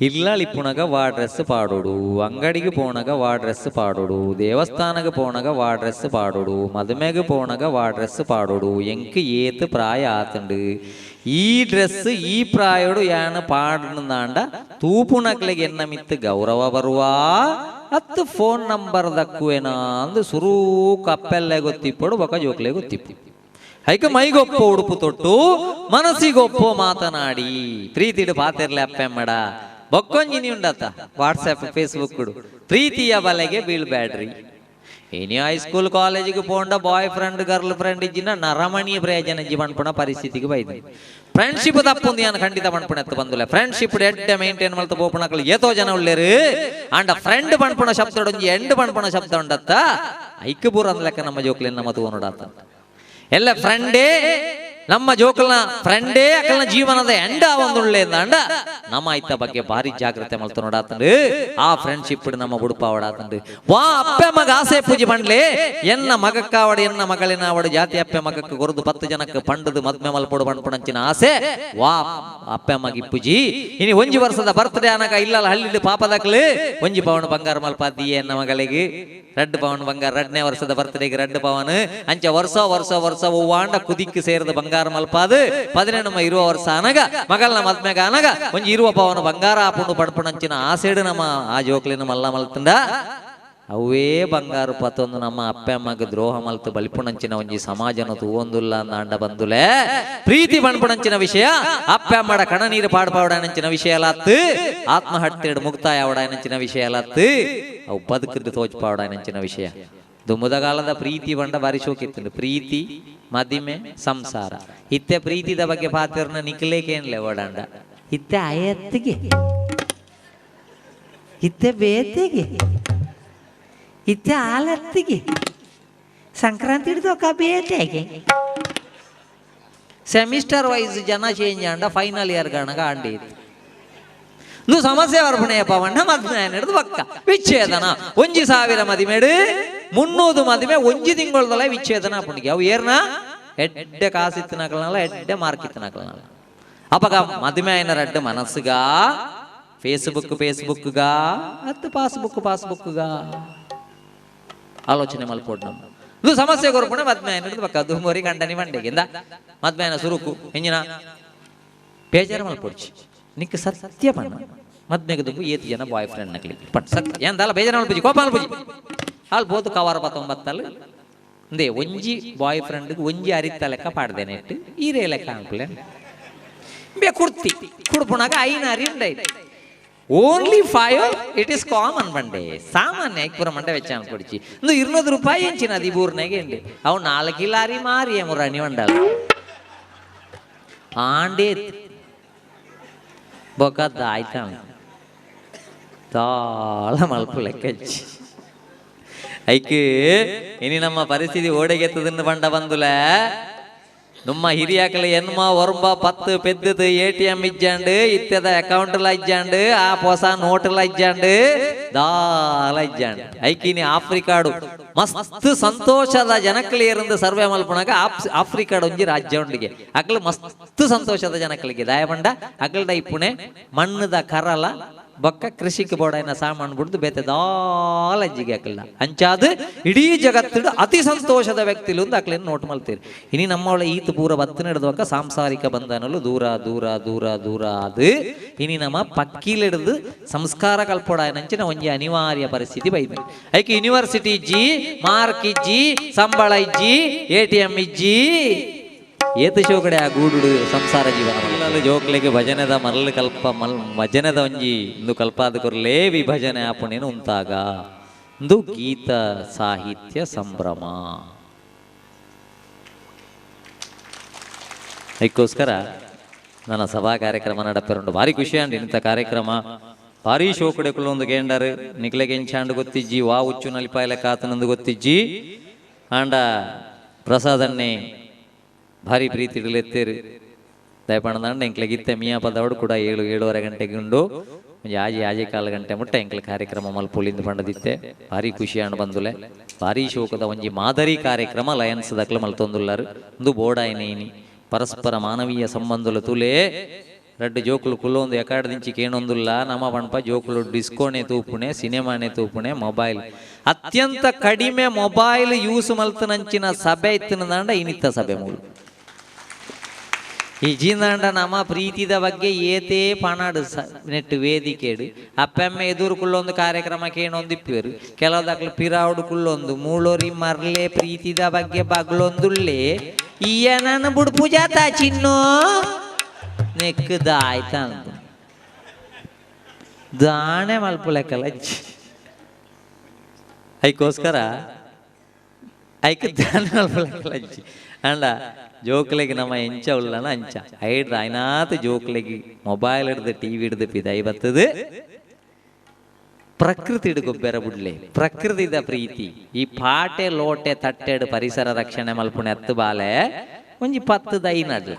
S1: ಇಲ್ಲಳಿಪ್ಪುನಗ ವಾ ಡ್ರೆಸ್ ಪಾಡೋಡು, ಅಂಗಡಿಗೆ ಪೋಣಗ ವಾ ಡ್ರೆಸ್ ಪಾಡೋಡು, ದೇವಸ್ಥಾನಕ್ಕೆ ಪೋಣಗ ವಾ ಡ್ರೆಸ್ ಪಾಡೋಡು, ಮದುಮೆಗೆ ಪೋಣಗ ವಾ ಡ್ರೆಸ್ ಪಾಡೋಡು. ಎಂಕ್ ಏತ್ ಪ್ರಾಯ ಆತುಂಡು, ಈ ಡ್ರೆಸ್ ಈ ಪ್ರಾಯೋಡು ಯಾನ ಪಾಡಂದಾಂಡ ತೂಪುನಕ್ಲೆಗೆ ಎನ್ನ ಮಿತ್ತು ಗೌರವ ಬರುವ ಅತ್ತು ಫೋನ್ ನಂಬರ್ ದಕ್ಕುವೇನಾ ಅಂದು ಸುರೂ ಕಪ್ಪೆಲ್ಲೆ ಗೊತ್ತಿಪ್ಪಡು ಬೊಕ ಜೋಕ್ಲೆ ಗೊತ್ತಿಪ್ಪು. ಐಕ ಮೈಗೊಪ್ಪ ಉಡುಪು ತೊಟ್ಟು ಮನಸ್ಸಿಗೊಪ್ಪೋ ಮಾತನಾಡಿ, ಪ್ರೀತಿಡು ಪಾತಿರ್ಲೆ ಅಪ್ಪೆಮ್ಮಡ. ಬೊಕ್ಕೊಂಜಿನಿ ಉಂಡತ್ತ ವಾಟ್ಸಪ್ ಫೇಸ್ಬುಕ್ ಪ್ರೀತಿಯ ಬಲೆಗೆ ಬೀಳ್ಬ್ಯಾಡ್ರಿ. ಇನಿ ಹೈಸ್ಕೂಲ್ ಕಾಲೇಜಿಗೆ ಪೋಂಡ boy friend girl friend ಇಜ್ಜಿನ ನರಮಣಿಯ ಪ್ರಯೋಜನ ಇಜ್ಜಿ ಪನ್ಪುನ ಪರಿಸ್ಥಿತಿಗೆ ಬೈದು. ಫ್ರೆಂಡ್ಶಿಪ್ ತಪ್ಪುಂದು ಯಾನ್ ಖಂಡಿತ ಪನ್ಪುಣ ಎತ್ತು ಬಂದುಲೆ. ಫ್ರೆಂಡ್ಶಿಪ್ ಎಡ್ಡೆ ಮೇಂಟೈನ್ ಮಲ್ತ ಪೋಪುನಕಲು ಏತೋ ಜನ ಉಳ್ಳೇರು. ಆಂಡ ಫ್ರೆಂಡ್ ಪನ್ಪುನ ಶಬ್ದ ಒಂಜಿ ಎಂಡ್ ಪನ್ಪುನ ಶಬ್ದ ಉಂಡತ್ತ, ಐಕ್ ಪೂರ ಲೆಕ್ಕ ನಮ್ಮ ಜೋಕ್ಲೆನ್ ನಮ್ಮ ತೂವನುಡಾತ. ಎಲ್ಲ ಫ್ರೆಂಡೇ ನಮ್ಮ ಜೋಕಲ್ನ ಫ್ರೆಂಡೇ ಅಕಲ್ನ ಜೀವನದ ಎಂಡ ಒಂದುಳ್ಳೆ ಅಂಡ ನಮ್ಮ ಐತ ಬಗ್ಗೆ ಭಾರಿ ಜಾಗ್ರತೆ ಮಲ್ತ ನೋಡಾತಂಡು. ಆ ಫ್ರೆಂಡ್ಶಿಪ್ ನಮ್ಮ ಬುಡುಪಾವಡಾತಂಡು. ವಾ ಅಪ್ಪೆ ಮಗ ಆಸೆ ಪೂಜೆ ಪಂಡ್ಲೆ ಎನ್ನ ಮಗಕ್ಕಾವಡು ಎನ್ನ ಮಗಳಿನಾವಡು ಜಾತಿ ಅಪ್ಪೆ ಮಗಕ್ಕೆ ಕೊರದು 10 ಜನಕ್ಕೆ ಪಂಡದು ಮದ್ಮೆ ಮಲ್ಪೊಡು ಪಂಡ್ಪುಣಂಚಿನ ಆಸೆ ವಾ ಅಪ್ಪೆ ಮಗಿ ಪೂಜಿ. ಇನಿ ಒಂಜಿ ವರ್ಷದ ಬರ್ತ್ಡೇ ಅನಗ ಇಲ್ಲಲ್ಲ ಹಳ್ಳಿಡು ಪಾಪದಕ್ಲು ಒಂಜಿ ಪವನ್ ಬಂಗಾರ ಮಲ್ಪಾದಿಯೇ ಎನ್ನ ಮಗಳಿಗೆ ರಡ್ಡು ಪವನ್ ಬಂಗಾರ, ರಡ್ನೇ ವರ್ಷದ ಬರ್ತ್ಡೇಗೆ ರಡ್ಡು ಪವನ್ ಅಂಚ ವರ್ಷ ವರ್ಷ ವರ್ಷ ಒವ್ವಾಂಡ ಕುದಿಕ್ಕು ಸೇರಿದ ಬಂಗಾರ ಮಲ್ಪಾದು 18 ಇರುವ ವರ್ಷ ಅನಗ ಮಗಲ್ನ ಮದ್ಮೆಗ ಅನಗ ಒಂಜಿ ಇರುವ ಪವನ ಬಂಗಾರ ಆಪುಂಡು ಪಡ್ಪುಣಂಚಿನ ಆಸೆಡು ನಮ್ಮ ಆ ಜೋಕ್ಲಿನ ಮಲ್ಲ ಮಲ್ತಂಡ. ಅವೇ ಬಂಗಾರು ಪತ್ತೊಂದು ನಮ್ಮ ಅಪ್ಪೆ ಅಮ್ಮಗ್ ದ್ರೋಹ ಮಲ್ತು ಬಲಿಪುಣಂಚಿನ ಒಂಜಿ ಸಮಾಜನ ತೂವೊಂದುಲ್ಲ ಅಂದ ಬಂದುಲೆ ಪ್ರೀತಿ ಬಣ್ಪುಣಂಚಿನ ವಿಷಯ ಅಪ್ಪೆ ಅಮ್ಮಡ ಕಣ ನೀರು ಪಾಡ್ಪಾವಡನಂಚಿನ ವಿಷಯ ಅಲ್ಲತ್ತು, ಆತ್ಮಹತ್ಯೆಡ್ ಮುಕ್ತಾಯ ಅವಡನಂಚಿನ ವಿಷಯ ಅಲ್ಲತ್ತು, ಅವು ಬದುಕದ್ದು ತೋಜ್ಪಾವಡನಂಚಿನ ವಿಷಯ. ದುಮ್ಮುದಗಾಲದ ಪ್ರೀತಿ ಬಂಡ ಬಾರಿ ಶೋಕಿತ್ತು. ಪ್ರೀತಿ ಮದಿಮೆ ಸಂಸಾರ ಇತ್ತೆ ಪ್ರೀತಿದ ಬಗ್ಗೆ ಪಾತ್ರನ ನಿಕ್ಲೇಕೇನ್ಲೆ ಓಡಾಂಡ ಇತ್ತೆ ಅಯತ್ತಿಗೆ ಇತ್ತೆ ಬೇತಿಗೆ ಇತ್ತೆ ಆಲತ್ತಿಗೆ ಸಂಕ್ರಾಂತಿ ಹಿಡ್ದೋಕ ಬೇತೆಗೆ ಸೆಮಿಸ್ಟರ್ ವೈಸ್ ಜನ ಚೇಂಜ್ ಆಂಡ ಫೈನಲ್ ಇಯರ್ ಗಣಗ ಆಂಡಿ ಇದು ಸಮಸ್ಯೆ ವರ್ಪಣೆಯಪ್ಪ ವಣ್ಣ ಮದ್ಮೆ ಹಿಡಿದು ಬಕ್ಕ ವಿಚ್ಛೇದನ 1000 ಮದಿಮೇಡು 300 ಮದಿಮೆ ಒಂಜಿ ತಿಂಗಳದಲ್ಲ ವಿಚ್ಛೇದನ ಪುಣಿಗೆ ಅವು ಏರ್ನ ಎಡ್ಡೆ ಕಾಸಿತ್ತಿನಕಲ್ನಲ್ಲ ಎಡ್ಡೆ ಮಾರ್ಕ್ ಇತ್ತಿನಕಲ್ನಲ್ಲ ಅಪಗ ಮದಿಮೆ అయిన ರಡ್ಡು ಮನಸ್ಸುಗಾ ಫೇಸ್ಬುಕ್ ಫೇಸ್ಬುಕ್ಗಾ ಅತ್ತು ಪಾಸ್ಬುಕ್ ಪಾಸ್ಬುಕ್ಗಾ ಆಲೋಚನೆ ಮಲ್ಪೋಡ್ ನಮ್ಮ ಇದು ಸಮಸ್ಯೆ ಕೊರ್ಪುಣೆ ಮದ್ಮೆ ಹಿಡಿದು ಬಕ್ಕ ದುಮ್ಮರಿ ಗಂಡನಿ ಮಂಡೆಗೆ ಇಂದ ಮದ್ಮೆನ ಸುರುಕು ಎಂಜಿನ ಬೇಜಾರು ಮಲ್ಪೊಡ್ಚಿ ನಿಕ್ ಸತ್ಯ ಪಣ್ಣ ಮದ್ಮೆಗೆ ದುಂಬು ಏತು ಜನ ಬಾಯ್ ಫ್ರೆಂಡ್ ನಕಲಿ ಪಟ್ ಸತ್ಯ ಏನ್ ಬೇಜಾರು ಮಲ್ಪುಜಿ ಕೋಪ ಮಲ್ಪುಜಿ ಹಾಲ್ ಬೋದು ಕವರ ಪತ್ತೊಂಬತ್ತಲ್ಲಿ ಅಂದೇ ಒಂಜಿ ಬಾಯ್ ಫ್ರೆಂಡ್ಗೆ ಒಂಜಿ ಅರಿತ ಲೆಕ್ಕ ಪಾಡ್ದೇನೆ ಇಟ್ಟು ಈರೇ ಲೆಕ್ಕ ಅನ್ಕುಲೆ ಬೇ ಕುರ್ತಿ ಕುಡ್ಪುಣಾಗ ಐನ ಅರಿ ಉಂಡೈತೆ only 5 it is common ಬಂಡೆ ಸಾಮಾನ್ಯ ಪೂರ ಮಂಡೆ ವೆಚ್ಚ ಅನ್ಕೊಡ್ಚಿ ಇಂದು 200 ರೂಪಾಯಿ ಎಂಚಿನ ಅದು ಊರ್ನಾಗೆ ಎಂಡಿ ಅವು 4 ಲಾರಿ ಮಾರಿ ಮುರಾಣಿ వండాలి ಆಂಡೇ ಬೊಕ್ಕ ಆಯ್ತ ತಾಳ ಮಲ್ಪು ಲೆಕ್ಕಚ್ಚಿ ಐಕ್ ಇನಿ ನಮ್ಮ ಪರಿಸ್ಥಿತಿ ಓಡೆಗೆತ್ತದನ್ನು ಬಂಡ ಬಂದುಲೆ ನಮ್ಮ ಹಿರಿಯಾಕಲ ಎನ್ಮ ಒರ್ಂಬ ಪತ್ತು ಪೆದ್ದದು ಎಟಿಎಂ ಇಜ್ಜಾಂಡು ಇತ್ಯದ ಅಕೌಂಟ್ಲ ಇಜ್ಜಾಂಡು ಆ ಪೊಸ ನೋಟ್ಲ ಇಜ್ಜಾಂಡು ದಾಲ ಇಜ್ಜಾಂಡು ಐಕಿನಿ ಆಫ್ರಿಕಾಡು ಮಸ್ತ್ ಸಂತೋಷದ ಜನಕ್ಕಲಿ ಇರಂದು ಸರ್ವೆ ಮಲ್ಪುಣಾಗ ಆಫ್ರಿಕಾಡು ಒಂಜಿ ರಾಜ್ಯ ಉಂಡಿಗೆ ಅಕ್ಲು ಮಸ್ತ್ ಸಂತೋಷದ ಜನಕ್ಕಲಿಗೆ ದಯಬಂಡ ಅಗಲ್ಡ ಇಪ್ಪುಣೆ ಮಣ್ಣದ ಕರಲ ಬೊಕ್ಕ ಕೃಷಿಗೆ ಬೋಡೈನ ಸಾಮಾನು ಬಿಡ್ದು ಬೇತೆ ದಾಲಜ್ಜಿಗೆ ಅಕ್ಲ ಅಂಚಾದು ಇಡೀ ಜಗತ್ತು ಅತಿ ಸಂತೋಷದ ವ್ಯಕ್ತಿಲು ಅಕ್ಲೇನು ನೋಟ್ ಮಲ್ತೀರಿ. ಇನಿ ನಮ್ಮವಳ ಈತ ಪೂರ ಬತ್ತು ನಡೆದವಕ್ಕ ಸಾಂಸಾರಿಕ ಬಂಧನಲು ದೂರ ದೂರ ದೂರ ದೂರ ಅದು ಇನಿ ನಮ್ಮ ಪಕ್ಕಿಲಿಡ್ದು ಸಂಸ್ಕಾರ ಕಲ್ಪೊಡಾಯನಂಚಿನ ಒಂಜಿ ಅನಿವಾರ್ಯ ಪರಿಸ್ಥಿತಿ ಬೈದು. ಐಕೆ ಯೂನಿವರ್ಸಿಟಿ ಇಜ್ಜಿ, ಮಾರ್ಕ್ ಇಜ್ಜಿ, ಸಂಬಳ ಇಜ್ಜಿ, ಎಟಿಎಂ ಇಜ್ಜಿ, ಏತು ಶೋಕಡೆ ಆ ಗೂಡುಡು ಸಂಸಾರ ಜೀವನ. ಜೋಕ್ಲಿಗೆ ಭಜನೆದ ಮರಳು ಕಲ್ಪ ಮಲ್ ಭಜನೆದ ಒಂಜಿ ಇಂದು ಕಲ್ಪಾದ ಕೊರ್ಲೇ ವಿಭಜನೆ ಆಪುಣೇನು ಉಂತಾಗ ಇಂದು ಗೀತ ಸಾಹಿತ್ಯ ಸಂಭ್ರಮ. ಅದಕ್ಕೋಸ್ಕರ ನನ್ನ ಸಭಾ ಕಾರ್ಯಕ್ರಮ ನಡಪೆರುಂಡು ಭಾರಿ ಖುಷಿ ಅಂడి ಇಂಥ ಕಾರ್ಯಕ್ರಮ ಭಾರಿ ಶೋಕಡೆಕುಲು ಒಂದು ಗೇಂಡರ್ ನಿಕ್ಲೆಗೆ ಎಂಚಾಂಡು ಗೊತ್ತಿಜ್ಜಿ ವಾ ಹುಚ್ಚು ನಲಿಪಾಯಲೆ ಕಾತನಂದು ಗೊತ್ತಿಜ್ಜಿ ಆಂಡ ಪ್ರಸಾದನ್ನೇ ಭಾರಿ ಪ್ರೀತಿ ಇಡಲೆತ್ತೇರು ದಯಪಣದಂಡ ಎಂಕ್ಲೆಗೆ ಇತ್ತೆ ಮಿಯಾ ಪದವಡು ಕೂಡ 7 7:30 ಗಂಟೆಗೆ ಉಂಡು ಒಂಜಿ ಆಜಿ ಆಜಿ ಕಾಲು ಗಂಟೆ ಮುಟ್ಟ ಎಂಕ್ಲೆ ಕಾರ್ಯಕ್ರಮ ಮಲ್ಪುಲಿಂದ ಪಂಡದಿತ್ತೆ ಭಾರಿ ಖುಷಿ ಅಂಡ್ ಬಂದುಲೆ ಭಾರಿ ಶೋಕದ ಒಂಜಿ ಮಾದರಿ ಕಾರ್ಯಕ್ರಮ ಲಯನ್ಸ್ ದಕ್ಲ ಮಲ್ತೊಂದುಲ್ಲಾರು ಒಂದು ಬೋಡಾಯ್ನೇನಿ ಪರಸ್ಪರ ಮಾನವೀಯ ಸಂಬಂಧಲು ತುಲೆ ರಡ್ಡು ಜೋಕುಲು ಕುಲ್ಲೊಂದು ಎಕಾಡ್ದಿಂಚಿ ಕೇಣೊಂದುಲ್ಲ ನಮ್ಮ ಪಣಪ ಜೋಕುಲು ಡಿಸ್ಕೋನೆ ತೂಪುಣೆ ಸಿನಿಮಾನೆ ತೂಪುಣೆ ಮೊಬೈಲ್ ಅತ್ಯಂತ ಕಡಿಮೆ ಮೊಬೈಲ್ ಯೂಸ್ ಮಲ್ತನಂಚಿನ ಸಭೆ ಇತ್ತಿನದಾಂಡ ಇನಿತ್ತ ಸಭೆ ಮೂಲು. ಈ ಜೀಂದಾಂಡ ನಮ್ಮ ಪ್ರೀತಿದ ಬಗ್ಗೆ ಏತೇ ಪಣಾಡು ನೆಟ್ಟು ವೇದಿಕೆಡು ಅಪ್ಪೆಮ್ಮ ಎದುರು ಕುಲ್ಲೊಂದು ಕಾರ್ಯಕ್ರಮ ಕೇಣೊಂದು ಇಪ್ಪೇರು ಕೆಲವದಾಕ್ಲು ಪಿರಾವುಡು ಕುಲ್ಲೊಂದು ಮೂಳೋರಿ ಮರ್ಲೆ ಪ್ರೀತಿದ ಬಗ್ಗೆ ಬಗ್ಲೊಂದುಳ್ಳೆ ಈಯ ನಾನು ಬುಡ್ಪು ಜಾತ ಚಿನ್ನು ನೆಕ್ಕದ ಆಯ್ತ ಅಂತ ದಾಣೆ ಮಲ್ಪು ಲೆಕ್ಕಲ್ಲ ಐಕೋಸ್ಕರ ಐಕ್ ದಾಣೆ ಮಲ್ಪು ಲೆಕ್ಕಲ್ಲ ಅಂಡ ಜೋಕ್ಲೆಗೆ ನಮ್ಮ ಎಂಚ ಉಳ್ಳನ ಅಂಚ ಐಡ್ದ ಐನಾತ್ ಜೋಕ್ಲೆಗೆ ಮೊಬೈಲ್ ಹಿಡ್ದು ಟಿವಿ ಹಿಡ್ದು ಪಿದಾಯಿ ಬರ್ತದೆ ಪ್ರಕೃತಿ ಗೊಬ್ಬರ ಬುಡ್ಲೆ ಪ್ರಕೃತಿದ ಪ್ರೀತಿ ಈ ಪಾಟೆ ಲೋಟೆ ತಟ್ಟೆಡು ಪರಿಸರ ರಕ್ಷಣೆ ಮಲ್ಪುಣೆ ಹತ್ತು ಬಾಲೆ ಒಂಜಿ 10 ದೈ ನಡ್ಲ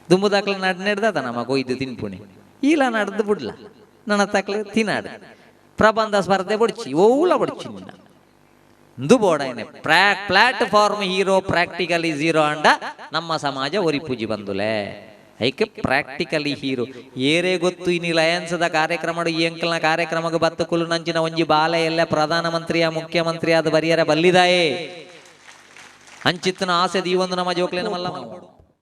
S1: ದುಂಬುದಾಕ್ಲ ನಡ್ ನೆಡ್ದ ನಮ್ಮ ಕೊಯ್ದು ತಿನ್ಪುಣೆ ಈಲ ನಡ್ದು ಬಿಡ್ಲ ನನ್ನ ತಕ್ಲೆ ತಿನ್ನಾಡು ಪ್ರಬಂಧ ಸ್ಪರ್ಧೆ ಬುಡ್ಚಿ ಓಲ ಬುಡ್ಚಿ ನಿನ್ನ ಇಂದು ಬೋಡೈನೆ platform hero practically zero ಅಂಡ ನಮ್ಮ ಸಮಾಜ ಒರಿ ಪೂಜಿ ಬಂದುಲೆ ಐಕೆ ಪ್ರಾಕ್ಟಿಕಲಿ ಹೀರೋ ಏರೇ ಗೊತ್ತು ಇನಿ ಲಯನ್ಸದ ಕಾರ್ಯಕ್ರಮ ಈ ಅಂಕಲ್ನ ಕಾರ್ಯಕ್ರಮಕ್ಕೆ ಬತ್ತ ಕುಲು ನಂಚಿನ ಒಂಜಿ ಬಾಲೆ ಎಲ್ಲ ಪ್ರಧಾನಮಂತ್ರಿಯ ಮುಖ್ಯಮಂತ್ರಿ ಆದ ಬರಿಯರ ಬಲ್ಲಿದಾಯೇ ಅಂಚಿತ್ತನ ಆಸೆ ದೀವೊಂದು ನಮ್ಮ ಜೋಕ್ಲೇನ ಮಲ್ಲ.